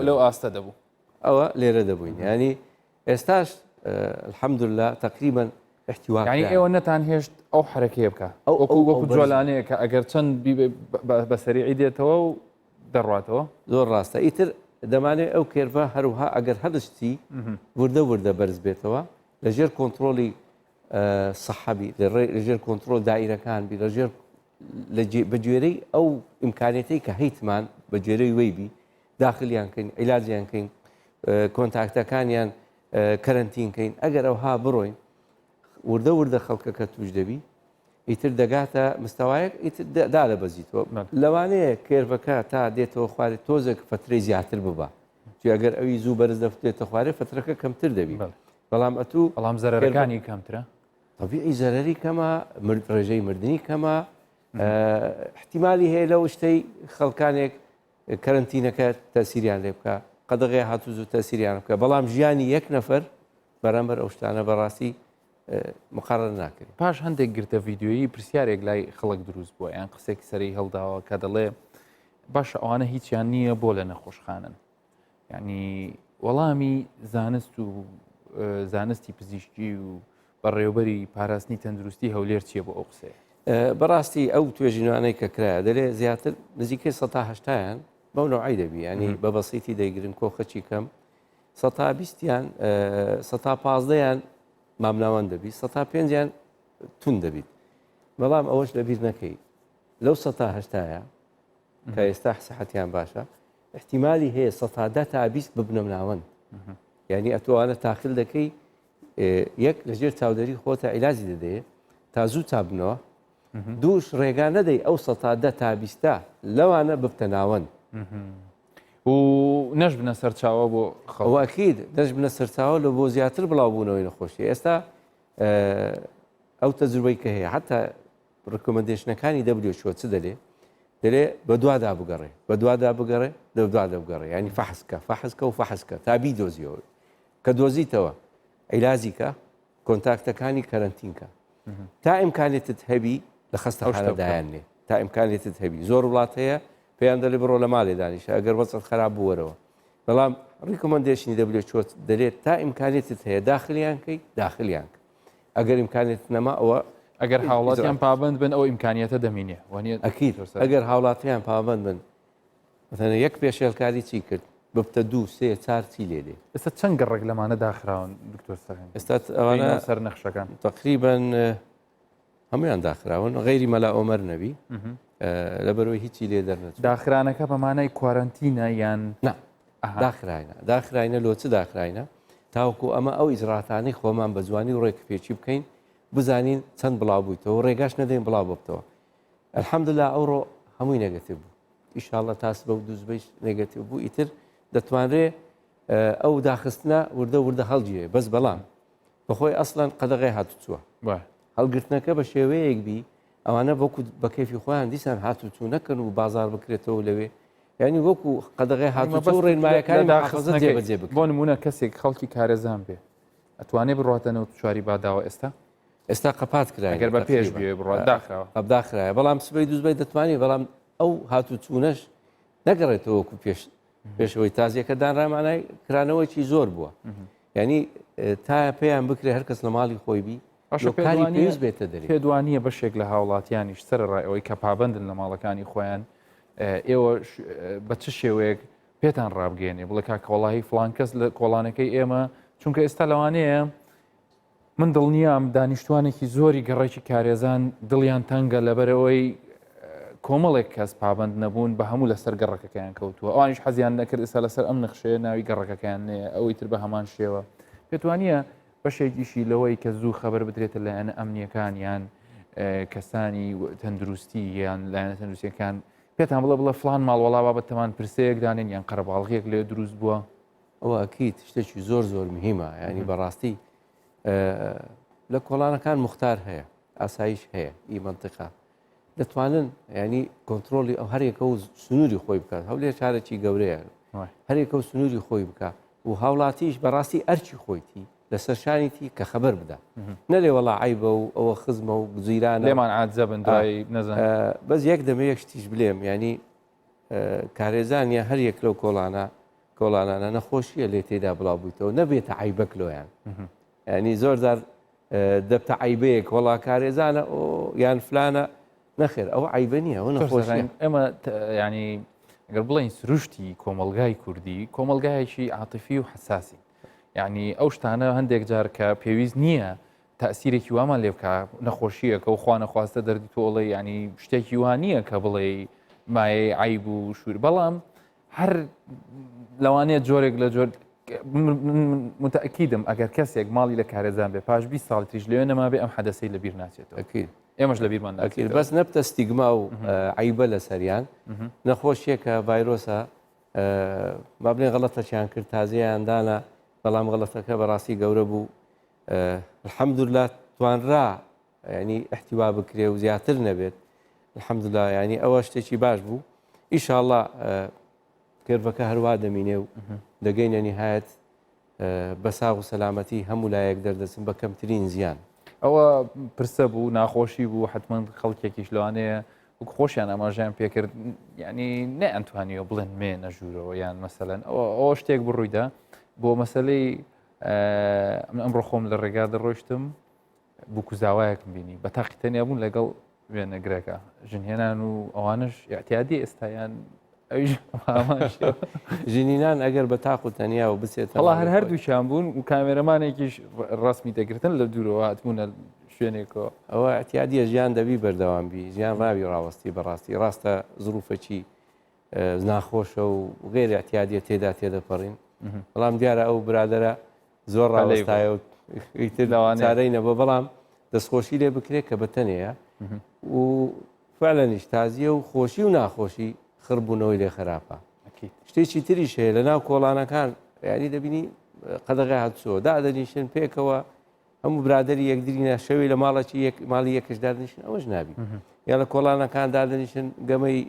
لەو ئاستە دەبوو ئەوە لێرە دەبووین ینی ئێستاش الحمدلله تقریبا احتوا ینی ئێوە نەتان هێشت ئەو حرەکەیە بکە ئەو وەکو وەکو جۆلانەیە کە ئەگەر چەند بە سەریعی دێتەوە و دەڕاتەوە زۆر ڕاستە ئیتر دەمانێت ئەو curve ە هەروها ئەگەر هەڵشتی وردە وردە بەرز بێتەوە لە ژێر کۆنتترۆلی سەحەبی لە ژێر کۆنتترۆل دایرەکان بی لە ژێر بە گوێرەی ئەو ئیمکانێتەی کە هەیتمان بە گوێرەی وەی بی داخلیان کەین عیلاجیان کەین contact ەکانیان کەرەنتین کەین ئەگەر ئەوها بڕۆین وردە وردە خەڵکەکە توش دەبی ئیتر دەگاتە مستەوایەک ئیتر دادەبەزیتەوە لەوانەیە curve ەکە تا دێتەوە خوارێ تۆزێک فترەی زیاتر ببا چی ئەگەر ئەوی زوو بەرز دەفتێتە خوارێ فترەکە کەمتر دەبی بەڵام ئەتوو بەڵام زەرەکانی کەمترە طبیعی زەرەری کەمە مرد ڕێژەی مردنی کەمە احتیمالی هەیە لەو شتەی خەڵکانێک کەرەنتینەکە تەسیریان لێ بکە قەدەغێ هاتوو زوو تەسیریان بکە بەڵام ژیانی یەک نەفەر بەرامبەر ئەو شتانە بەڕاستی مقارنە ناکرێت. پاش هەندێک گرتە ڤیدیۆیی پرسیارێک لای خەڵک دروست بووە یان قسێک سەری هەڵداوە کە دەڵێ باشە ئەوانە هیچیان نییە بۆ لە نەخۆشخانن یعنی وەڵامی زانست و زانستی پزیشکی و بەڕێوبەری پاراستنی تەندروستی هەولێر چییە بۆ ئەو قسەیە؟ بەڕاستی ئەو توێژینانەی کە کرایە دەلێ زیاتر نزیکەی سەتا هەشتایان بەو نەوعی دەبی ینی بە بەسیتی دەیگرن کۆخەچی کەم سەتا بیستیان سەتا پازدەیان مامناوەند دەبی سەتا پێنجیان تون دەبیت بەڵام ئەوەش لەبیر نەکەی لەو سەتا هەشتایە کە ئێستا سەحەتیان باشە احتیممالی هەیە سەتا دە تا 20 ببنە ناوەند یعنی ئەتوانە تاخل دەکەی یەک لەژێر چاودێری خۆتە عیلاجی دەدەیە تا زوو چابنەوە دووش ڕێگا نەدەی ئەو سەتا دە تا بیستە لەوانە ببتە ناوەند و نەشبنە سەرچاوە بۆ خەواکید دەشبنە سەرچاوە لە بۆ زیاتر بڵاوبوونەوەی نەخۆشی ئێستا ئەو تەجروبەی کە هەیە حتا recommendation ەکانی WHO چ دەلێ دەلێ بەدوادا بگەڕێ بەدوادا بگەڕێ دەدوادا بگەڕێ ینی فەحسکە فەحسکە و فەحسکە تا بیدۆزیەوە کە دۆزیتەوە عیلاجی کە contact ەکانی کەرەنتین کە تا ئیمکانێتت هەبی لە خەستەخانە دایاننێ تا ئیمکانێتت هەبی زۆر وڵات هەیە پێیان دەلێ بڕۆ لە ماڵێ دانیشە ئەگەر وەزعت خراپ بووەرەوە بەڵام recommendation ی WHO دەلێت تا ئیمکانێتت هەیە داخلیان کەی داخلیان کە ئەگەر ئیمکانێت نەما ئەوە ئەگەر هاوڵاتیان پابند بن ئەو ئیمکانیەتە دەمینێ وانە ئەکید ئەگەر هاوڵاتیان پابند بن مەسەلەن یەک پێشێلکاری چی کرد ببتە دوو سێ چار چی لێ دێ؟ ئێستا چەند گەڕەک لەمانە داخراون دکتۆر سەرهەنگ؟ ئێستا ئەوانە سەر نەخشەکان تقریبا هەمویان داخراون غەیری مەلا ئۆمەر نەبی لەبەرەوەی هیچی لێ دەرنەچوو. داخرانەکە بە مانای کوارەنتینە یان نا داخراینە داخراینە لۆ چ داخراینە تاوەکو ئەمە ئەو ئیجراتانەی خۆمان بە جوانی و ڕێکپێکی بکەین بزانین چەند بڵاو بوویتەوە ڕێگاش نەدەین بڵاو ببتەوە الحمدللە ئەوڕۆ هەمووی negative بوو ئیشاڵە تا سبە و دووسبەیش negative بوو ئیتر دەتوانرێ ئەو داخستنە وردە وردە هەڵگیرێ بەس بەڵام بەخۆی ئەسڵەن قەدەغی هاتوچووە هەڵگرتنەکە بە شێوەیەک بی ئەوانە وەکو بە کەفی خۆیان دیسان هاتوچوو نەکەن و بازار بکرێتەوە لەوێ یعنی وەکو قەدەغی هاتوچوو ڕێنمایەکانی داخستنە جێبەجێ بکرێت بۆ نمونە کەسێک خەڵکی کارێزان بێ ئەتوانێ بڕاتە نەوت چواری باداوە ئێستا ئێستا قەپات کرای گەر بە پێش بێ بڕات داخراوە قەپ داخرایە بەڵام سبەی دووزبەی دەتوانی بەڵام ئەو هاتوو چوونەش نەگەڕێتەوە وەکو پێش پێشەوەی تازیەکە دانرا مانای کرانەوەکی زۆر بووە یعنی تا پێیان بکرێ هەر کەس لە ماڵی خۆی بی کاری پێویست بێتە دەری پێدوانیە بەشێک لە هاوڵاتیانیش سەر ڕای ئەوەی کە پابندن لە ماڵەکانی خۆیان ئێوە بە چ شێوەیەک پێتان ڕابگەێنێ بڵێ کاکە وەڵاهی فڵان کەس لە کۆڵانەکەی ئێمە چونکە ئێستا لەوانەیە من دڵنیام دانیشتوانێکی زۆری گەڕەکی کارێزان دڵیان تەنگە لەبەرئەوەی کۆمەڵێک کەس پابند نەبوون بە هەموو لەسەر گەڕەکەکەیان کەوتووە ئەوانیش حەزیان نەکرد ئێستا لەسەر ئەم نەخشەیە ناوی گەڕەکەکەیان نەیە ئەوەی تر بە هەمان شێوە پێتوانە بەشێکیشی لەوەی کە زوو خەبەر بدرێتە لایەنە ئەمنیەکان یان کەسانی تەندروستی یان لایەنە تەندروستیەکان پێتان بڵێ بڵێ فلان ماڵ وەڵا بابەتەمان پرسەیەک دانێن یان قەرەباڵغیەک لێ دروست بووە ئەوە ئەکید شتێکی زۆر زۆر مهمە ینی بەڕاستی لە کۆڵانەکان مختار هەیە ئاسایش هەیە ئی منطقە دەتوانن ینی کۆنتترۆلی ئەو هەرێکە و سنووری خۆی بکات هەولێر شارێکی گەورەیە هەرێکە و سنووری خۆی بکە و هاوڵاتیش بەڕاستی ئەرکی خۆیتی لەسەر شانیتی کە خەبەر بدا نەلێ وەڵا عیبە و ئەوە خزمە و گزیران لێمان عادزە بن دوای نەزان بەس یەک دەمە یەک شتیش بلێم ینی کارێزان یا هەر یەک لەو کۆڵانە کۆڵانانە نەخۆشیە لێ تێدا بڵاو بوویتەوە نەبێتە عیبەک لۆیان ینی زۆر زار دەبتە عیبەیەک وەڵا کارێزانە یان فلانە نەخێر ئەو عیبە نییە ئەو نەخۆشیە ئێمە ینی گەر بڵین سروشتی کۆمەلگای کوردی کۆمەلگایەکی عاتفی و حساسی یعنی ئەو شتانە هەندێک جار کە پێویست نییە تەئسیرێکی وامان لێ بکا نەخۆشییەکە و خوا نەخواستە دەردی تۆ ئەڵێ ینی شتێکی وا نییە کە بڵێ مایەی عیب و شوور بەڵام هەر لەوانەیە جۆرێک لە جۆر متەکیدم ئەگەر کەسێک ماڵی لە کارێزان بێ پاش 20 ساڵ تریش لەوێ نەمابێ ئەم حەدەسەی لە بیر ناچێتەوە ئێمەش لە بیرمان ناچێت بەس نەبتە ستیگما و عیبە لەسەریان نەخۆشیەکە ڤایرۆسە با بڵێن غەڵەتەکیان کرد تازیان دانا بەڵام غەڵەتەکە بەڕاستی گەورە بوو الحمدللە توانرا ینی احتیوا بکرێ و زیاتر نەبێت الحمدللە ینی ئەوە شتێکی باش بوو ئیشاءاللە curve ەکە هەروا دەمینێ و دەگەینە نیهایەت بە ساغ و سەلامەتی هەموو لایەک دەردەچن بە کەمترین زیان. ئەوە پرسە بوو ناخۆشی بوو حتمما خەڵکێکیش لەوانەیە وەک خۆشیان ئاماژەیان پێکرد ینی نەیانتوانیوە بڵێن مێ نەژوورەوە یان مەسەلەن ئەوە شتێک بڕوویدا. بۆ مەسلەی من ئەمڕۆ خۆم لە ڕێگا دەڕۆیشتم بووکوزاوایەکم بینی بە تاقی تەنیا بوون لەگەڵ وێنەگرەکە ژنهێنان و ئەوانش اعتیادی ئێستایان ئەویش ژنینان ئەگەر بە تاق و تەنیا و بچێت هەڵا هەر هەردووکیان بوون و کامێرەمانێکیش ڕسمی دەگرتن لە دوورەوە هاتبوونە شوێنێکەوە ئەوە اعتیادیە ژیان دەبی بەردەوام بی ژیان ڕاوی ڕاوەستی بەڕاستی ڕاستە زروفەکی ناخۆشە و غێر اعتیادیە تێدا تێدەپەڕین بەڵام دیارە ئەو برادرە زۆر ڕاوەستایە و ئیتر چارەی نەبوو بەڵام دەستخۆشی لێ بکرێت کە بەتەنەیە و فعلەنیش تازیە و خۆشی و ناخۆشی خڕبوونەوەی لێ خراپە شتێکی تریش هەیە لە ناو کۆڵانەکان ینی دەبینی قەدەغی هاتووە دادەنیشن پێکەوە هەموو برادری یەکدرینە شەوی لە ماڵێکی یەک ماڵی یەکش دادنیشن ئەوەش نابی یا لە کۆڵانەکان دادەنیشن گەمەی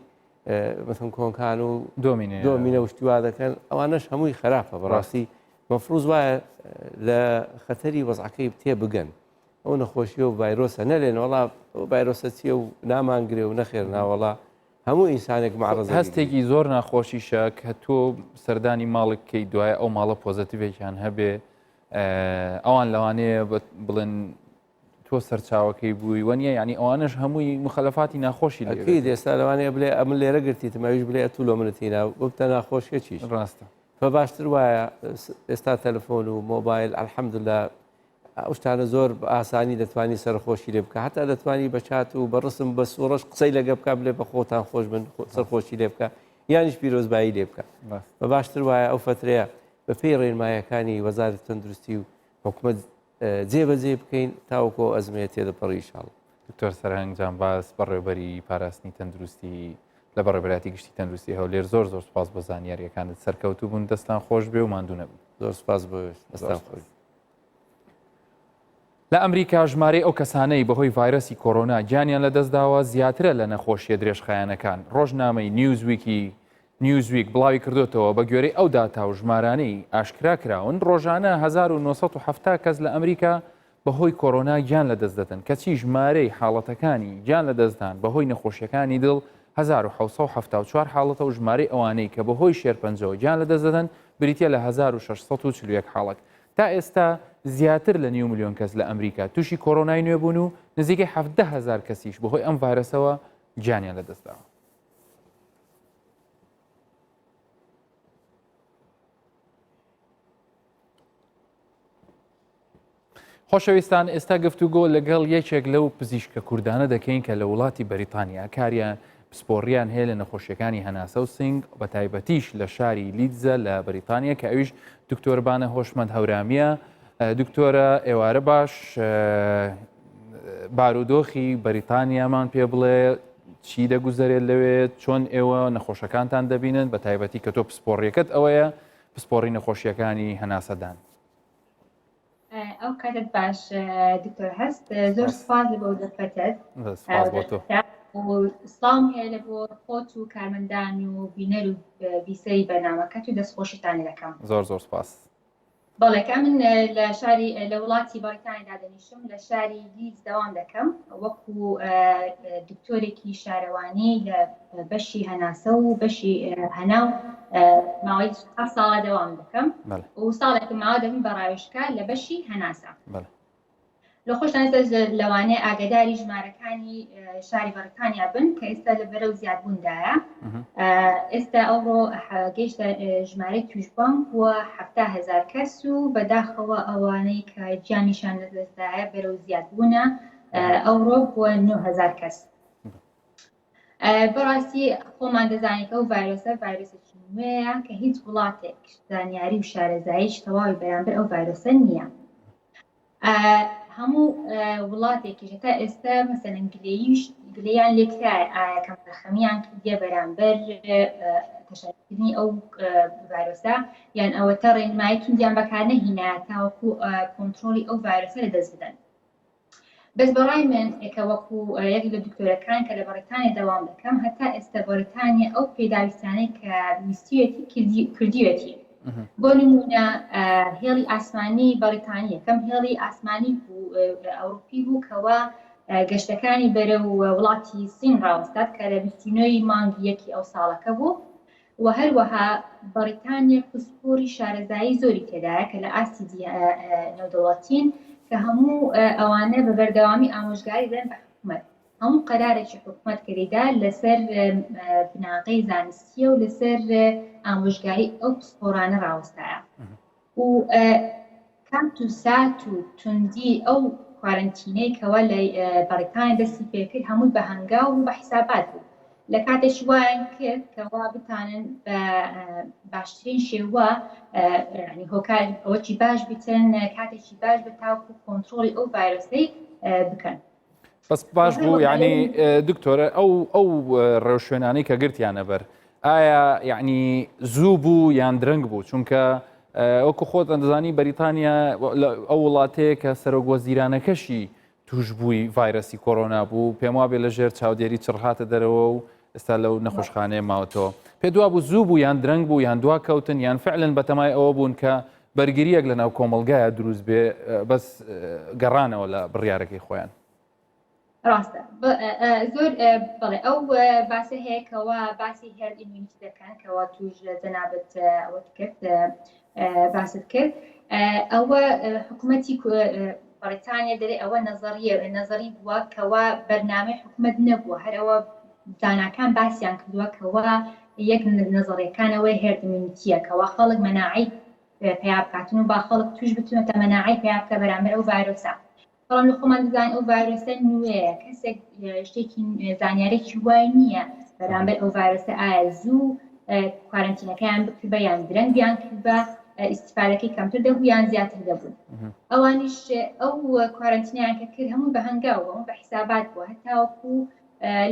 مثلەن کۆنکان و دۆمینە دۆمینە و شتیوا دەکەن ئەوانەش هەمووی خراپە بەڕاستی مەفروز وایە لە خەتەری وەزعەکەی تێ بگەن ئەو نەخۆشیە و ڤایرۆسە نەلێن وەڵا ڤایرۆسە چییە و نامانگرێ و نەخێر ناوەڵا هەموو ئینسانێک معرض هەستێکی زۆر ناخۆشیشە کە تۆ سەردانی ماڵێک کەی دوای ئەو ماڵە positive ێکیان هەبێ ئەوان لەوانەیە بڵێن تۆ سەرچاوەکەی بووی وەنیە یعنی ئەوانش هەمووی مخەلەفاتی ناخۆشی لەکەی ئێستا لەوانەیە بلێ ئەمن لێرە گرتیتم ئەویش بلێ ئەتوو لۆ منت هینا ببتە ناخۆشیە چیش ڕاستە فە باشتر وایە ئێستا تەلەفۆن و مۆبایل الحمدلله ئەو شتانە زۆر بە ئاسانی دەتوانی سەرخۆشی لێ بکە هەتا دەتوانی بە چات و بە ڕسم بە سوڕەش قسەی لەگە بکە بلێ بە خۆتان خۆش بن سەرخۆشی لێ بکە یانیش پیرۆزبایی لێ بکە بە باشتر وایە ئەو فترەیە بە پێی ڕێنمایەکانی وەزارەت تەندروستی و حکومت جێبەجێ بکەین تاوەکو ئەو ئەزمەیە تێدەپەڕی ئیشاڵ. دکتۆر سەرهەنگ جانباز بەڕێوبەری پاراستنی تەندروستی لە بەڕێوبەرایەتی گشتی تەندروستی هەولێر زۆر زۆر سوپاس بۆ زانیاریەکانت سەرکەوتوو بوون دەستان خۆش بێ و ماندوو نەبن. زۆر سوپاس بۆ دەستان خۆش. لە ئەمریکا ژمارەی ئەو کەسانەی بەهۆی ڤایرەسی کۆرۆنا گیانیان لەدەستداوە زیاترە لە نەخۆشیە درێژخایەنەکان ڕۆژنامەی نیوزویکی نیوزویک بڵاوی کردۆتەوە، بە گوێرەی ئەو داتا و ژمارانەی ئاشکرا کراون، ڕۆژانە 1970 کەس لە ئەمریکا بەهۆی کۆرۆنا گیان لەدەست دەدەن، کەچی ژمارەی حاڵەتەکانی گیان لەدەستدان بەهۆی نەخۆشیەکانی دڵ 1774 حاڵەتە و ژمارەی ئەوانەی کە بەهۆی شێرپەنجەوە گیان لەدەست دەدەن بریتیە لە 1641 حاڵەت. تا ئێستا زیاتر لە نیو ملیۆن کەس لە ئەمریکا تووشی کۆرۆنای نوێ بوون و نزیکەی 17 هەزار کەسیش بەهۆی ئەم ڤایرەسەوە گیانیان لەدەستداوە. خۆشەویستان ئێستا گفتوگۆ لەگەڵ یەکێک لەو پزیشکە کوردانە دەکەین کە لە وڵاتی بەریتانیا کاریان پسپۆڕیان هەیە لە نەخۆشیەکانی هەناسە و سنگ بە تایبەتیش لە شاری لیدزە لە بەریتانیا کە ئەویش دکتۆربانە هۆشمەند هەورامیە دکتۆرە ئێوارە باش بارودۆخی بەریتانیامان پێ بڵێ چی دەگوزەرێت لەوێ چۆن ئێوە نەخۆشەکانتان دەبینن بە تایبەتی کە تۆ پسپۆڕیەکەت ئەوەیە پسپۆڕی نەخۆشیەکانی هەناسەدان. ئەو کاتت باش دکتۆر هەست زۆر سپاس لە بۆ دەرفەتت سپاس بۆ تۆ سڵاوم هەیە لە بۆ خۆت و کارمەندان و بینەر و بیسەری بەرنامەکەت و دەستخۆشیتان دەکەم زۆر زۆر سپاس. بەڵێ کە من لە شاری لە وڵاتی بەڕیتانیا دادەنیشم لە شاری لیدز دەوام دەکەم وەکو دکتۆرێکی شارەوانی لە بەشی هەناسە و بەشی هەناو ماوەی هەفت ساڵە دەوام دەکەم و ساڵێک ماوە دەبم بە ڕاوێژکار لە بەشی هەناسە. لە خۆشتان ئێستا لەوانەیە ئاگداری ژمارەکانی شاری بەڕیتانیا بن کە ئێستا لە بەرەو زیادبووندایە ئێستا ئەوڕۆ گەیشتە ژمارەی توشبوان بووە هزار کەس و بەداخەوە ئەوانەی کە گیانیشان لەدەستدایە بەرەو زیادبوونە ئەوڕۆ بووە 9000 کەس بەڕاستی خۆمان دەزانین کە ئەو ڤایرۆسە ڤایرۆسێکی نوێیە کە هیچ وڵاتێک زانیاری و شارەزاییش تەواوی بەرامبەر ئەو ڤایرۆسە نییە هەموو وڵاتێکیش تا ئێستا مەسەلەن گلەییش گلەیان لێکرایە ئایا کەمتەرخەمیان کردیە بەرامبەر تەشەنەکردنی ئەو ڤایرۆسە یان ئەوەتە ڕێنمایی توندیان بەکار نەهینا تاوەکو کۆنترۆڵی ئەو ڤایرۆسە لەدەست بدەن. بەس بەڕای من کە وەکو یەک لە دکتۆرەکان کە لە بەڕیتانیا دەوام دەکەم هەتا ئێستا بەڕیتانیا ئەو پێداویستانەی کە ویستویەتی کردیوەتی بۆ نمونە هێڵی ئاسمانی بەڕیتانی یەکەم هێڵی ئاسمانی بوو ئەوروپی بوو کەوا گەشتەکانی بەرەو وڵاتی سین ڕاوەستات کە لە 29 مانگی یەکی ئەو ساڵەکە بوو. و هەروەها بەڕیتانیا پسپۆری شارەزایی زۆری تێدایە کە لە ئاستی نێودەوڵەتین کە هەموو ئەوانە بە بەردەوامی ئامۆژگاری دەن بە حکومەت. هەموو قەرارێکی حکومەت کە دەیدا لەسەر بناغەی زانستیە و لەسەر ئامۆژگاری ئەو پسپۆرانە ڕاوەستایە و کات و سات و توندی ئەو کوارنتینەی کەوا لە بەڕیتانیا دەستی پێکرد هەمووی بە هەنگاو و بە حیسابات بوو لە کاتێکی وایان کرد کەوا بتانن بە باشترین شێوە هۆکار ئەوەکی باش بتن کاتێکی باش بە تاوکو کۆنترۆڵی ئەو ڤایرۆسەی بکەن. بەس باش بوو یعنی دکتۆرە ئەو ئەو ڕێوشوێنانەی کە گرتیانە بەر ئایا یعنی زوو بوو یان درەنگ بوو چونکە وەکو خۆت ئەندەزانی بەریتانیا ئەو وڵاتەیە کە سەرۆک وەزیرانەکەشی توشبووی ڤایرەسی کۆرۆنا بوو پێم وابێ لە ژێر چاودێری چڕهاتە دەرەوە و ئێستا لەو نەخۆشخانەیە ماوەتەوە پێ دوا بوو زوو بوو یان درەنگ بوو یان دوا کەوتن یان فعلن بەتەمای ئەوە بوون کە بەرگرییەک لەناو کۆمەڵگایە دروست بێ بەس گەڕانەوە لە بڕیارەکەی خۆیان. ڕاستە زۆر بەڵێ ئەو باسە هەیە کەوا باسی herd immunity دەکەن کەوا توش جەنابت ئەوەت کرد باست کرد ئەوە حکوومەتی بەڕیتانیا دەرێ ئەوە نەزەریە نەزەری بووە کەوا بەرنامەی حکوومەت نەبووە هەر ئەوە زاناکان باسیان کردووە کەوا یەک نەزەریەکانەوەی herd immunity یە کەوا خەڵک مەناعەی پیا بکاتن و با خەڵک توش بتونێتە مەناعەی پیا بکە بەرامبەر ئەو ڤایرۆسە بەڵام لە خۆمان دەزانین ئەو ڤایرۆسە نوێیە کەسێک شتێکی زانیارێکی وای نییە بەرامبەر ئەو ڤایرۆسە ئایا زوو کوارنتینەکەیان بکردبە یان درەنگیان کردبە ئیسیفادەکەی کەمتر دەبوو یان زیاتر دەبوو ئەوانیش ئەو کوارنتینیان کە کرد هەموو بە هەنگاو بوو بە حیسابات بوو هەتاوەکو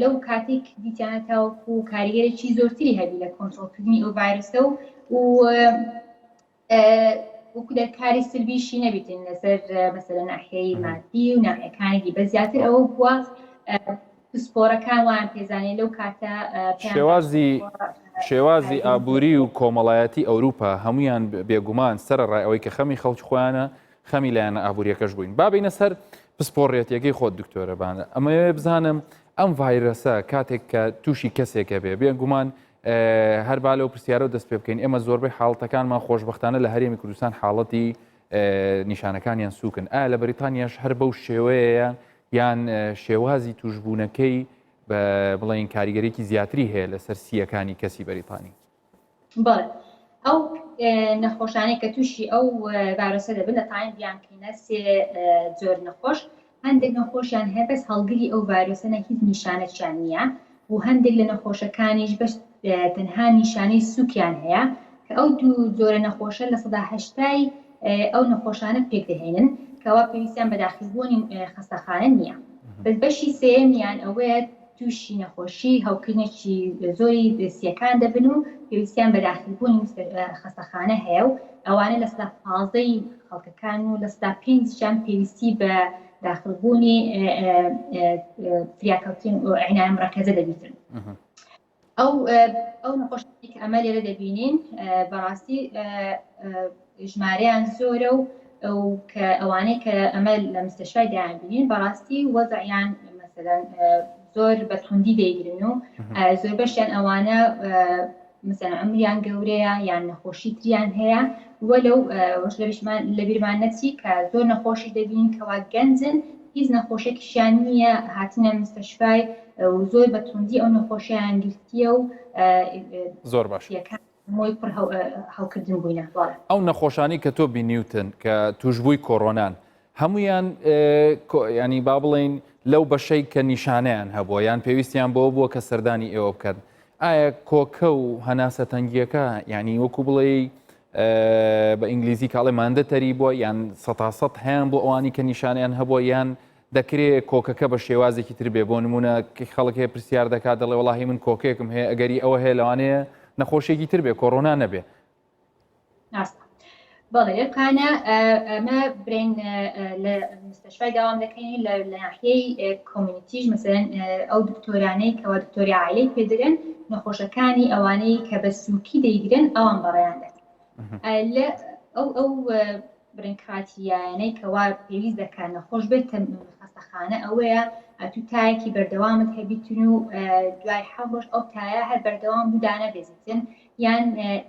لەو کاتێک کردیتیان تاوەکو کاریگەرێکی زۆرتری هەبی لە کۆنترۆڵکردنی ئەو ڤایرۆسە و و وەکو دەرکاری سلبیشی نەبیتن لەسەر مەسەلە ناحیەی مادی و ناحیەکانی دی بە زیاتر ئەوە بووە پسپۆرەکان وایان پێزانێ لەو کاتە شێوازی شێوازی ئابووری و کۆمەڵایەتی ئەوروپا هەمویان بێگومان سەرڕای ئەوەی کە خەمی خەڵکی خۆیانە خەمی لایەنە ئابووریەکەش بووین بابینە سەر پسپۆڕێتیەکەی خۆت دکتۆرە بانە ئەمەوێ بزانم ئەم ڤایرەسە کاتێک کە تووشی کەسێکە بێ بێگومان هەر با لەو پرسیارەوە دەست پێ بکەین ئێمە زۆربەی حاڵەتەکانمان خۆشبەختانە لە هەرێمی کوردستان حاڵەتی نیشانەکانیان سووکن ئایا لە بەریتانیاش هەر بەو شێوەیە یان شێوازی توشبوونەکەی بە بڵین کاریگەرێکی زیاتری هەیە لەسەر سیەکانی کەسی بەریتانی بەڵێ ئەو نەخۆشانەی کە تووشی ئەو ڤایرۆسە دەبن دەتوانین بیانکەینە سێ جۆر نەخۆش هەندێک نەخۆشیان هەیە بەس هەڵگری ئەو ڤایرۆسەنە هیچ نیشانەکیان نییە و هەندێک لە نەخۆشەکانیش بەس تەنها نیشانەی سووکیان هەیە کە ئەو دوو جۆرە نەخۆشە لە سەدا هەشتای ئەو نەخۆشانە پێکدەهێنن کەوا پێویستیان بە داخلبوونی خەستەخانە نییە بەس بەشی سێیەمیان ئەوەیە تووشی نەخۆشی هەوکردنێکی زۆری سیەکان دەبن و پێویستیان بە داخلبوونی خەستەخانە هەیە و ئەوانە لە سەدا پازدەی خەڵکەکان و لە سەدا پێنجیان پێویستی بە داخلبوونی فریاکەوتن و عنایە مرەکەزە دەبیتن. ئەو ئەو نەخۆشانەی کە ئەمە لێرە دەبینین بەڕاستی ژمارەیان زۆرە و و کە ئەوانەی کە ئەمە لە مستەشفای دایان بینین بەڕاستی وەزعیان مەسەلەن زۆر بە توندی دەیگرن و زۆربەشیان ئەوانە مثلا عمریان گەورەیە یان نەخۆشی تریان هەیە وەلو وەش لەبیشمان لەبیرمان نەچی کە زۆر نەخۆشی دەبین کەوا گەنجن هیچ نەخۆشێکیشیان نییە هاتنە مستەشفای و زۆر بە توندی ئەو نەخۆشیان گرتیە و زۆر باش مۆی پڕ هەوکردن بووینە. ئەو نەخۆشانی کە تۆ بینیوتن کە توشبووی کۆرۆنان هەمویان ینی با بڵین لەو بەشەی کە نیشانەیان هەبووە یان پێویستیان بۆ بووە کە سەردانی ئێوە بکەن ئایا کۆکە و هەناسە تەنگیەکە ینی وەکو بڵێ بە ئینگلیزی کاڵێ mandatory بووە یان سەتاسەد هەیان بۆ ئەوانی کە نیشانیان هەبووە یان دەکرێ کۆکەکە بە شێوازێکی تر بێ بۆ نمونە خەڵک هەیە پرسیار دەکات دەڵێ وەڵاهی من کۆکێکم هەیە ئەگەری ئەوە هەیە لەوانەیە نەخۆشیێکی تر بێ کۆرۆنا نەبێ. بەڵێ لەکانە ئەمە برین لە مستەشفای داوام دەکەین لە ناحیەی community یش مەسەلەن ئەو دکتۆرانەی کەوا دکتۆری عائلەی پێدرێن نەخۆشەکانی ئەوانەی کە بە سووکی دەیگرن ئەوان بەڕێیان دەکەن لە ئەو ئەو برین criteria یانەی کەوا پێویست دەکات نەخۆش بێت خەستەخانە ئەوەیە. ئەتوو تایەکی بەردەوامت هەبیتن و دوای حەوت ڕۆژ ئەو تایە هەر بەردەوام بوو دانەبێزیتن یان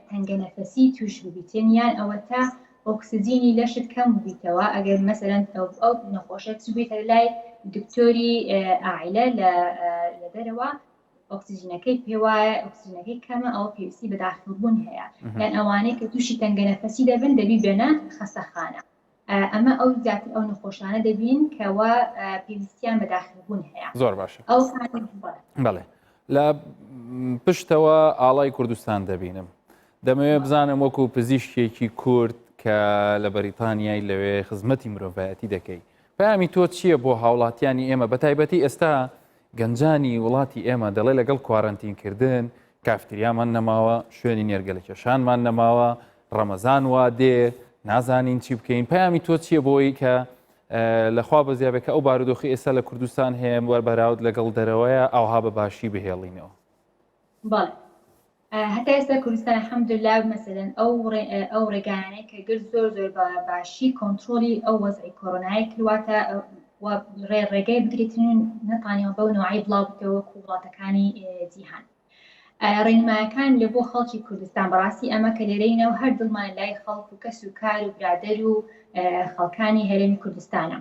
تەنگە نەفەسی توش ببیتن یان ئەوەتا ئۆکسجینی لەشت کەم ببیتەوە ئەگەر مەسەلەن ئەو نەخۆشە چووبێتە لای دکتۆری ئاعیلە لە دەرەوە ئۆکسجینەکەی پێوایە ئۆکسجینەکەی کەمە ئەوە پێویستی بە داخڵبوون هەیە یان ئەوانەی کە تووشی تەنگە نەفەسی دەبن دەبی بێنە خەستەخانە ئەمە ئەو زیاتر ئەو نەخۆشانە دەبین کەوا پێویستیان بە داخلبوون هەیە زۆر باشە ئەو بەڵێ لە پشتەوە ئاڵای کوردستان دەبینم دەمەوێت بزانم وەکو پزیشکێکی کورد کە لە بەریتانیای لەوێ خزمەتی مرۆڤایەتی دەکەی پەیامی تۆ چییە بۆ هاوڵاتیانی ئێمە بە تایبەتی ئێستا گەنجانی وڵاتی ئێمە دەڵێ لەگەڵ کوارەنتینکردن کافتریامان نەماوە، شوێنی نێرگەلەکێشانمان نەماوە، ڕەمەزان وا دێ، نازانین چی بکەین. پەیامی تۆ چییە بۆی کە لەخوا بەزیابێ کە ئەو بارودۆخی ئێستا لە کوردستان هەیە بەراورد لەگەڵ دەرەوەیە ئاوها بە باشی بهێڵینەوە؟ بەڵێ هەتا ئێستا کوردستان الحمدللە مەسەلەن ئەو ئەو ڕێگایانەی کە گرت زۆر زۆر بە باشی کۆنترۆڵی ئەو وەزعی کۆرۆنای کردواتە ڕێ ڕێگەی بگرێتن و نەتانیەوە بەو نوعی بڵاو بتەوە وەکو وڵاتەکانی جیهان ڕێنمایەکان لە بۆ خەڵکی کوردستان بەڕاستی ئەمە کە لێرەینە و هەر دڵمان لای خەڵک و کەس و کار و برادەر و خەڵکانی هەرێمی کوردستانە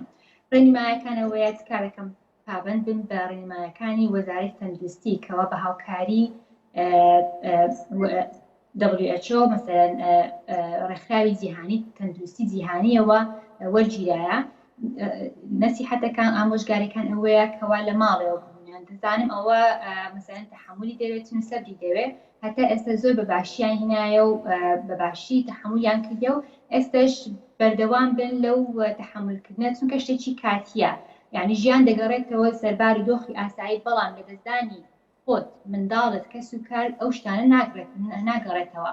ڕێنمایەکانەوەیە تکا دەکەم پابەند بن بە ڕێنمایەکانی وەزارەتی تەندروستی کەوا بە هاوکاری WHO مەسەلەن ڕێکخراوی جیهانی تەندروستی جیهانیەوە وەرگیرایە نەسیحەتەکان ئامۆژگاریەکان ئەوەیە کەوا لە ماڵەوە بوونیان دەزانم ئەوە مەسەلەن تەحەمولی دەوێت و سەبری دەوێت هەتا ئێستا زۆر بە باشیان هینایە و بە باشی تەحەمولیان کردە و ئێستش بەردەوام بن لەو تەحەمولکردنە چونکە شتێکی کاتیە یعنی ژیان دەگەڕێتەوە سەربار و دۆخی ئاسایی بەڵام لەدەستدانی خۆت منداڵت کەس و کار ئەو شتانە ناگەڕێتەوە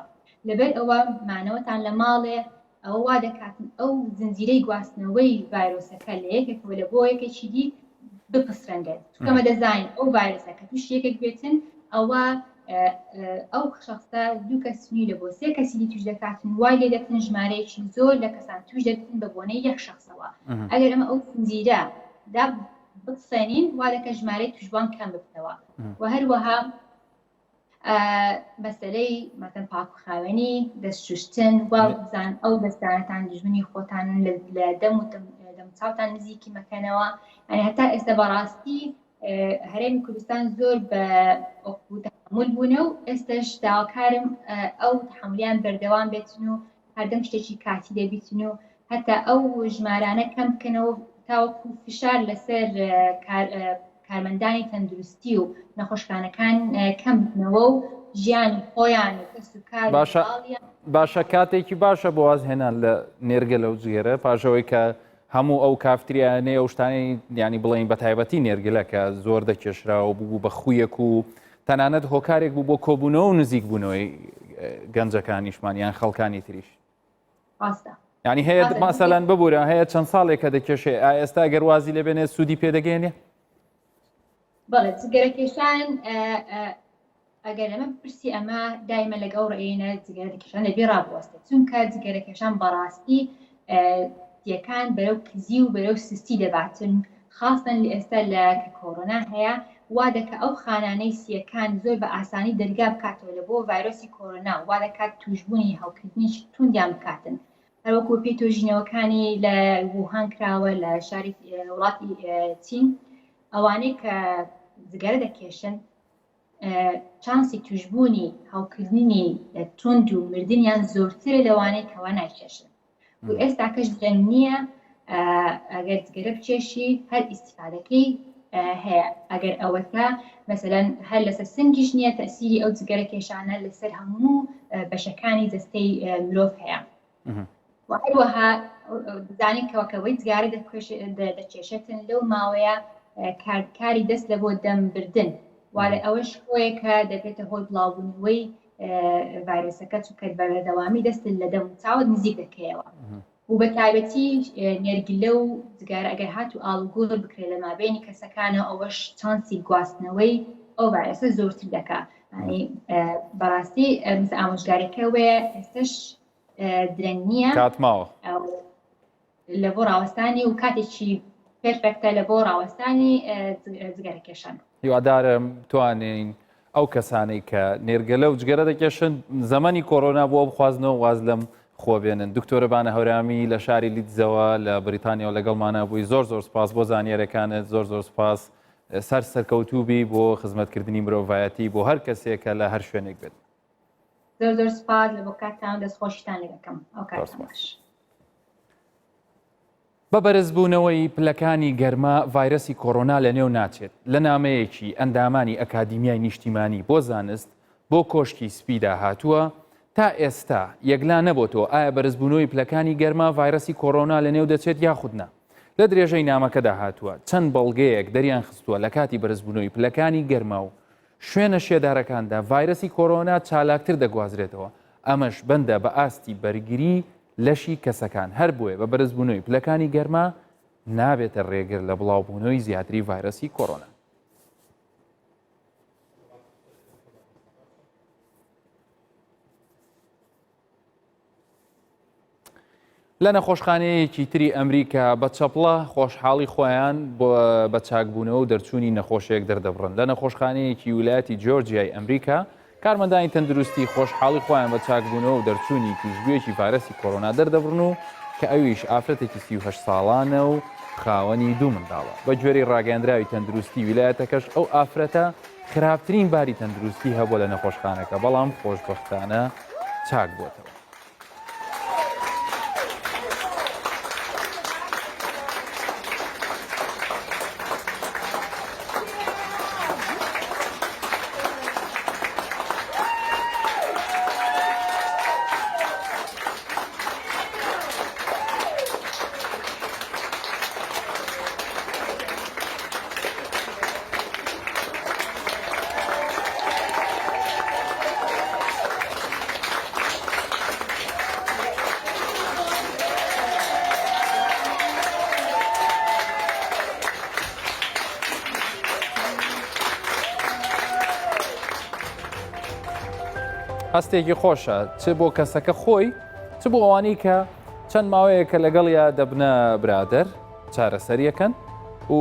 لەبەر ئەوە مانەوەتان لە ماڵێ ئەوە وا دەکاتن ئەو زنجیرەی گواستنەوەی ڤایرۆسەکە لە یەکێکەوە لە بۆ یەکێکی دی بپسرێنرێت چونکە ئەمە دەزانین ئەو ڤایرۆسە کە تووشی یەکێک بێتن ئەوە ئەو شخصە دوو کەس نوی لە بۆ سێ کەسی دی توش دەکاتن وای لێ دەکەن ژمارەیەکی زۆر لە کەسان توش دەبن بە بۆنەی یەک شخصەوە ئەگەر ئەمە ئەو زنجیرە دا بپسێنین وا دەکە ژمارەی توشبوان کەم ببتەوە و هەروەها مەسەلەی مەسەن پاک و خاوێنی دەست شوشتن وا بزان ئەو دەستانەتان دژمنی خۆتانن لە دەم و دەم چاوتان نزیکی مەکەنەوە ئەنی هەتا ئێستا بەڕاستی هەرێمی کوردستان زۆر بە تحمل بوونە و ئێستش داواکارم ئەو تحملیان بەردەوام بێتن و هەردەم شتێکی کاتی دەبیتن و هەتا ئەو ژمارانە کەم بکەنەوە تاوەکو فشار لەسەر کارمەندانی تەندروستی و نەخۆشخانەکان کەم بکنەوە و ژیانی خۆیان و کەس و کار باشە باشە کاتێکی باشە بۆ وازهێنان لە نێرگەلە و جگەرە پاشەوەی کە هەموو ئەو کافتریانەی ئەو شتانەی ینی بڵین بە تایبەتی نێرگلە کە زۆر دەکێشرا و بوو بە خویەک و تەنانەت هۆکارێک بوو بۆ کۆبوونەوە و نزیک بوونەوەی گەنجەکانیشمان یان خەڵکانی تریش ڕاستە ینی هەیە ماسەلەن ببوورە هەیە چەند ساڵێکە دەکێشێ ئێستا گەر وازی لێ بێنێت سوودی پێدەگەێنێ بەڵێ جگەرەکێشان ئەگەر لەمە پرسی ئەمە دایمە لەگەڵ ڕێینە جگەرەکێشان دەبێ ڕابوەستێت چونکە جگەرەکێشان بەڕاستی سیەکان بەرەو کزی و بەرەو سستی دەباتن خاستن لە ئێستا لە کە کۆرۆنا هەیە وا دەکە ئەو خانانەی سیەکان زۆر بە ئاسانی دەرگا بکاتەوە لە بۆ ڤایرۆسی کۆرۆنا وا دەکات توشبوونی هەوکردنیش توندیان بکاتن هەروەکو پێی تۆژینەوەکانی لە ووهان کراوە لە شاری وڵاتی چین ئەوانەی کە جگەرە دەکێشن چانسی توشبوونی هەوکردنی توند و مردنیان زۆرترە لەوانەی کەوا نایکێشن و ئێستاکەش درەنگ نییە ئەگەر جگەرە بچێشی هەر ئیسیفادەکەی هەیە ئەگەر ئەوەکە مەسەلەن هەر لەسەر سنگیش نییە تەسیری ئەو جگەرە کێشانە لەسەر هەموو بەشەکانی دەستەی مرۆڤ هەیە و هەروەها دەزانین کەوەکەوەی جگارە دەکێشێتن لەو ماوەیە کاری دەست لە بۆ دەم بردن والە ئەوەش هۆیەکە دەبێتە هۆی بڵاوبوونەوەی ڤایرۆسەکە چونکە بە بەردەوامی دەستت لە دەم و چاوت نزیک دەکەیەوە و بە تایبەتی نێرگلە و جگارە ئەگەر هات و ئاڵوگۆر بکرێت لە مابینی کەسەکانەوە ئەوەش چانسی گواستنەوەی ئەو ڤایرۆسە زۆرتر دەکا بەڕاستی ئامۆژگاریەکە وەیە ئێستش درەنگ نییە کات ماوە لە بۆ ڕاوەستانی و کاتێکی. perfect ە لە بۆ ڕاوەستانی جگەرەکێشان. هیوادارم توانین ئەو کەسانەی کە نێرگەلە و جگەرە دەکێشن زەمەنی کۆرۆنا بۆ بخوازنەوە واز لەم خۆ بێنن. دکتۆرە بانە هەورامی لە شاری لیدزەوە لە بریتانیاوە لەگەڵمانە بووی زۆر زۆر سپاس بۆ زانیارەکانت زۆر زۆر سپاس سەر سەرکەوتوو بی بۆ خزمەتکردنی مرۆڤایەتی بۆ هەر کەسێک کە لە هەر شوێنێک بێت. زۆر زۆر سپاس لە بۆ کاتتان و دەستخۆشیتان لێ دەکەم. ئەو کاتتان باش. بە بەرزبوونەوەی پلەکانی گەرما ڤایرەسی کۆرۆنا لەنێو ناچێت، لە نامەیەکی ئەندامانی ئەکادیمیای نیشتیمانی بۆ زانست بۆ کۆشکی سپیدا هاتووە، تا ئێستا یەکلا نەبۆتەوە ئایا بەرزبوونەوەی پلەکانی گەرما ڤایرەسی کۆرۆنا لەنێو دەچێت یاخود نا. لە درێژەی نامەکەدا هاتووە، چەند بەڵگەیەک دەریانخستووە لە کاتی بەرزبوونەوەی پلەکانی گەرما و شوێنە شێدارەکاندا ڤایرەسی کۆرۆنا چالاکتر دەگوازرێتەوە، ئەمەش بەندە بە ئاستی بەرگری لەشی کەسەکان، هەربۆیە بە بەرزبوونەوەی پلەکانی گەرما نابێتە رێگر لە بڵاوبوونەوەی زیاتری ڤایرەسی کۆرۆنا. لە نەخۆشخانەیەکی تری ئەمریکا بە چەپڵە خۆشحاڵی خۆیان بە چاکبوونەوە و دەرچوونی نەخۆشێک دەردەبڕن. لە نەخۆشخانەیەکی ویلایەتی جۆرجیای ئەمریکا کارمەندانی تەندروستی خۆشحاڵی خۆیان بە چاکبوونەوە و دەرچوونی تووشبوویەکی ڤایرەسی کۆرۆنا دەردەبڕن و کە ئەویش ئافرەتێکی 38 ساڵانە و خاوەنی دوو منداڵە. بە گوێرەی ڕاگەیەندراوی تەندروستی ویلایەتەکەش ئەو ئافرەتە خراپترین باری تەندروستی هەبووە لە نەخۆشخانەکە، بەڵام خۆشبەختانە چاک بووەتەوە. هەستێکی خۆشە چ بۆ کەسەکە خۆی چ بۆ ئەوانەی کە چەند ماوەیەکە لەگەڵیا دەبنە برادەر چارەسەریەکەن و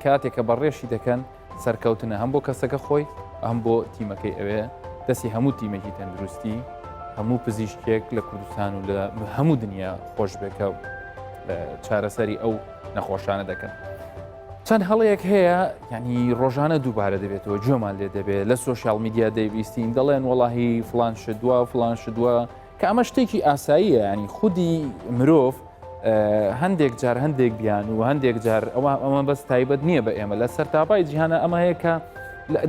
کاتێک کە بەڕێشی دەکەن سەرکەوتنە هەم بۆ کەسەکە خۆی هەم بۆ تیمەکەی ئەوێ دەستی هەموو تیمێکی تەندروستی هەموو پزیشکێک لە کوردستان و لە هەموو دنیا خۆش بێکە چارەسەری ئەو نەخۆشانە دەکەن. چەند هەڵەیەک هەیە ینی ڕۆژانە دووبارە دەبێتەوە گوێمان لێ دەبێت لە social media دەیبیستین دەڵێن وەڵاهی فلان شدووە فلان شدووە کە ئەمە شتێکی ئاساییە ینی خودی مرۆڤ هەندێک جار هەندێک بیان و هەندێک جار ئەوە ئەمە بەس تایبەت نییە بە ئێمە لە سەرتاپای جیهانە ئەمە هەیە کە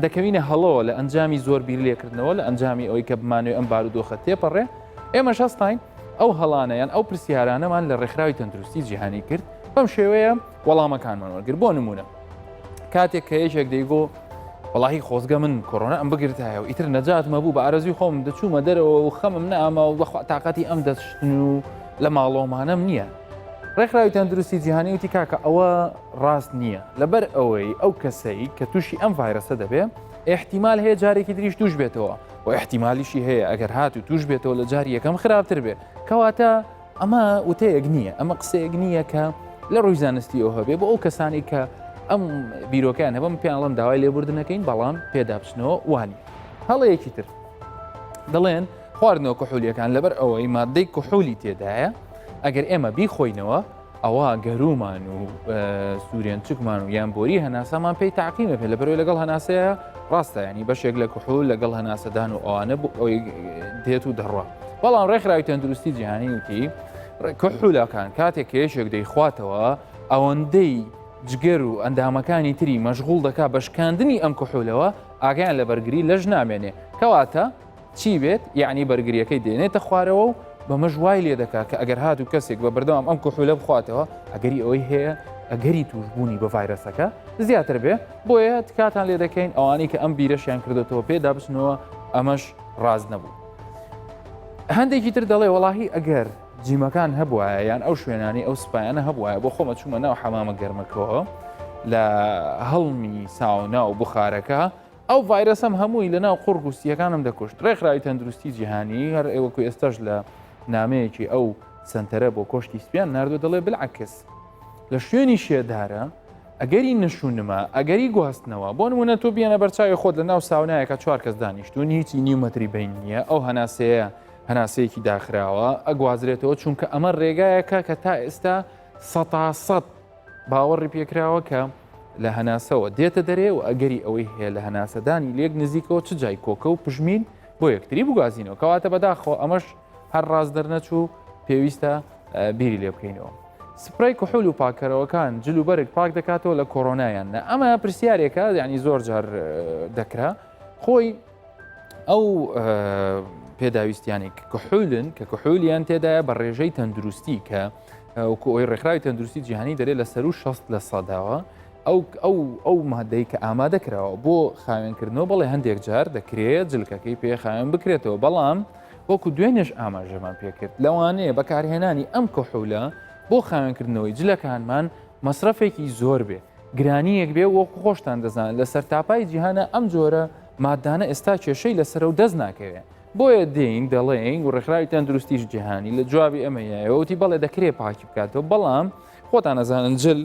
دەکەوینە هەڵەوە لە ئەنجامی زۆر بیر لێکردنەوە لە ئەنجامی ئەوەی کە بمانوێ ئەم بارودۆخە تێپەڕێ ئێمەش هەستاین ئەو هەڵانە یان ئەو پرسیارانەمان لە ڕێکخراوی تەندروستی جیهانی کرد بەم شێوەیە وەڵامەکانمان وەرگر بۆ نمونە کاتێک کە یەکێک دەیگۆ وەڵاهی خۆزگە من کۆرۆنا ئەم بگرتایە و ئیتر نەجاتمە بوو بە ئارەزوی خۆم دەچوومە دەرەوە و خەمم نەئاما و بەخوا تاقەتی ئەم دەستشتن و لە ماڵۆمانەم نییە. ڕێکخراوی تەندروستی جیهانی وتی کاکە ئەوە ڕاست نییە لەبەر ئەوەی ئەو کەسەی کە تووشی ئەم ڤایرەسە دەبێ احتیمال هەیە جارێکی تریش توش بێتەوە و احتیمالیشی هەیە ئەگەر هات و توش بێتەوە لە جاری یەکەم خراپتر بێ کەواتە ئەمە وتەیەک نییە ئەمە قسەیەک نییە کە لە ڕووی زانستیەوە هەبێ بۆ ئەو کەسانی کە ئەم بیرۆکەیان هەبم پێیانڵم داوای لێبوردنەکەین بەڵام پێدا بچنەوە وانی هەڵەیەکی تر دەڵێن خواردنەوە کحولیەکان لەبەر ئەوەی مادەی کحولی تێدایە ئەگەر ئێمە بیخۆینەوە ئەوە گەرومان و سوورێنچکمان و یان بۆری هەناسەمان پێی تاقیمە پێ لەبەرەوەی لەگەڵ هەناسەیە ڕاستە ینی بەشێک لە کحول لەگەڵ هەناسەدان و ئەوانە بۆ ئەوەی دێت و دەڕوا بەڵام ڕێکخراوی تەندروستی جیهانی وتی کحولەکان کاتێک کە یەکێک دەیخواتەوە ئەوەندەی جگەر و ئەندامەکانی تری مەشغوڵ دەکا بە شکاندنی ئەم کحولەوە ئاگیان لە بەرگری لەش نامێنێ کەواتە چی بێت یعنی بەرگریەکەی دێنێتە خوارەوە و بەمەش وای لێ دەکات کە ئەگەر هات و کەسێک بە بەردەوام ئەم کحولە بخواتەوە ئەگەری ئەوەی هەیە ئەگەری توشببوونی بە ڤایرەسەکە زیاتر بێ بۆیە تکاتان لێ دەکەین ئەوانەی کە ئەم بیرەشیان کردێتەوە پێدا بچنەوە ئەمەش ڕاست نەبوو. هەندێکی تر دەڵێ وەڵاهی ئەگەر جیمەکان هەبوایە یان ئەو شوێنانی ئەو سپایانە هەبوایە بۆ خۆمە چوومە ناو حەمامە گەرمەکەەوە لە هەڵمی ساونا و بخارەکە ئەو ڤایرەسەم هەمووی لە ناو قوڕگ و سیەکانم دەکوشت ڕێکخراوی تەندروستی جیهانی هەر ئێوەکو ئێستاش لە نامەیەکی ئەو سنتەرە بۆ کۆشکی سپیان نردوو دەڵێ بالعکس. لە شوێنی شێدارە ئەگەری نەشونما ئەگەری گواستنەوە بۆ نمونە تۆ بیانە بەرچاوی خۆت لە ناو ساونایەکە چوار کەس دانیشتون هیچی نیو مەتری بین نییە ئەو هەناسەیە هەناسەیەکی داخراوە ئەگوازرێتەوە چونکە ئەمە ڕێگایەکە کە تا ئێستا سەتا سەد باوەڕی پێکراوە کە لە هەناسەوە دێتە دەرێ و ئەگەری ئەوەی هەیە لە هەناسەدانی لێک نزیکەوە چ جای کۆکە و پژمین بۆ یەکتری بگوازینەوە کەواتە بەداخەوە ئەمەش هەر ڕاست دەرنەچوو پێویستە بیری لێ بکەینەوە. سپرەی کحول و پاکەرەوەکان جل و بەرگ پاک دەکاتەوە لە کۆرۆنایان نە ئەمە پرسیارێکە یعنی زۆر جار دەکرا خۆی ئەو پێداویستیانێک کحولن کە کحولیان تێدایە بە ڕێژەی تەندروستی کە وەکو ئەوی ڕێکخراوی تەندروستی جیهانی دەرێ لە سەرو 60 لە سەداوە ئەو ئەو ئەو مادەی کە ئامادە کراوە بۆ خاوێنکردنەوە بەڵێ هەندێک جار دەکرێت جلکەکەی پێ خاوێن بکرێتەوە بەڵام وەکو دوێنێش ئاماژەمان پێکرد لەوانەیە بەکارهێنانی ئەم کحولە بۆ خاوێنکردنەوەی جلەکانمان مەسرەفێکی زۆر بێ گرانیەک بێ وەکو خۆشتان دەزان لە سەرتاپای جیهانە ئەم جۆرە مادانە ئێستا کێشەی لەسەرە و دەست ناکەوێ بۆیە دێین دەڵێین و ڕێکخراوی تەندروستیش جیهانی لە جوابی ئەمە یایەوەتی بەڵێ دەکرێ پاکی بکاتەوە بەڵام خۆتان ئەزانن جل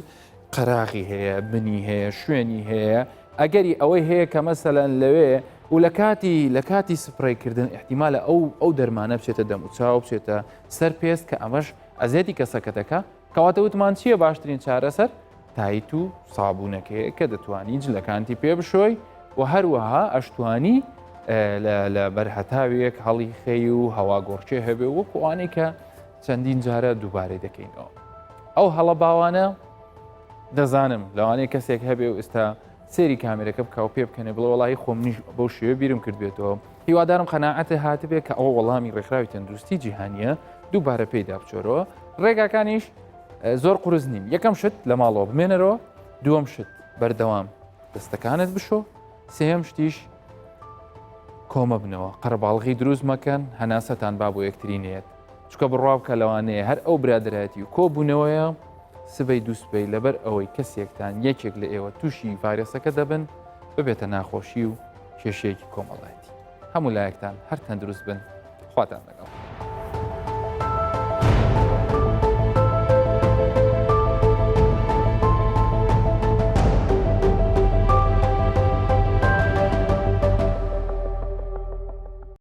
قەراغی هەیە بنی هەیە شوێنی هەیە ئەگەری ئەوەی هەیە کە مەسەلەن لەوێ و لە کاتی لە کاتی سپرەیکردن احتیمالە ئەو ئەو دەرمانە بچێتە دەم و چاو بچێتە سەر پێست کە ئەمەش ئەزێتی کەسەکە دەکا کەواتە وتمان چییە باشترین چارەسەر تایت و سابوونەکەیە کە دەتوانی جلەکانتی پێ بشۆی و هەروەها ئەشتوانی لە بەرهەتاوێک هەڵی خەی و هەوا گۆڕکێ هەبێ وەکو ئەوانەی کە چەندین جارە دووبارەی دەکەینەوە ئەو هەڵە باوانە دەزانم لەوانەیە کەسێک هەبێ و ئێستا سێری کامێرەکە بکە و پێ بکەنێ بڵێ وەڵی خۆم منیش بەو شێوە بیرم کردبێتەوە هیوادارم قەناعەت هاتبێ کە ئەوە وەڵامی ڕێکخراوی تەندروستی جیهانیە دووبارە پێیدا بچۆرەوە ڕێگاکانیش زۆر قورس نین یەکەم شت لە ماڵەوە بمێنەرەوە دووەم شت بەردەوام دەستەکانت بشۆ سێهەم شتیش کۆمەبنەوە قەرەباڵغی دروست مەکەن هەناسەتان با بۆ یەکتری نێت چکە بڕوا بکە لەوانەیە هەر ئەو برادەرایەتی و کۆبوونەوەیە سبەی دووسبەی لەبەر ئەوەی کەسێکتان یەکێک لە ئێوە تووشی ڤایرەسەکە دەبن ببێتە ناخۆشی و کێشەیەکی کۆمەڵایەتی هەموو لایەکتان هەر تەندروست بن خواتان لەگەڵ.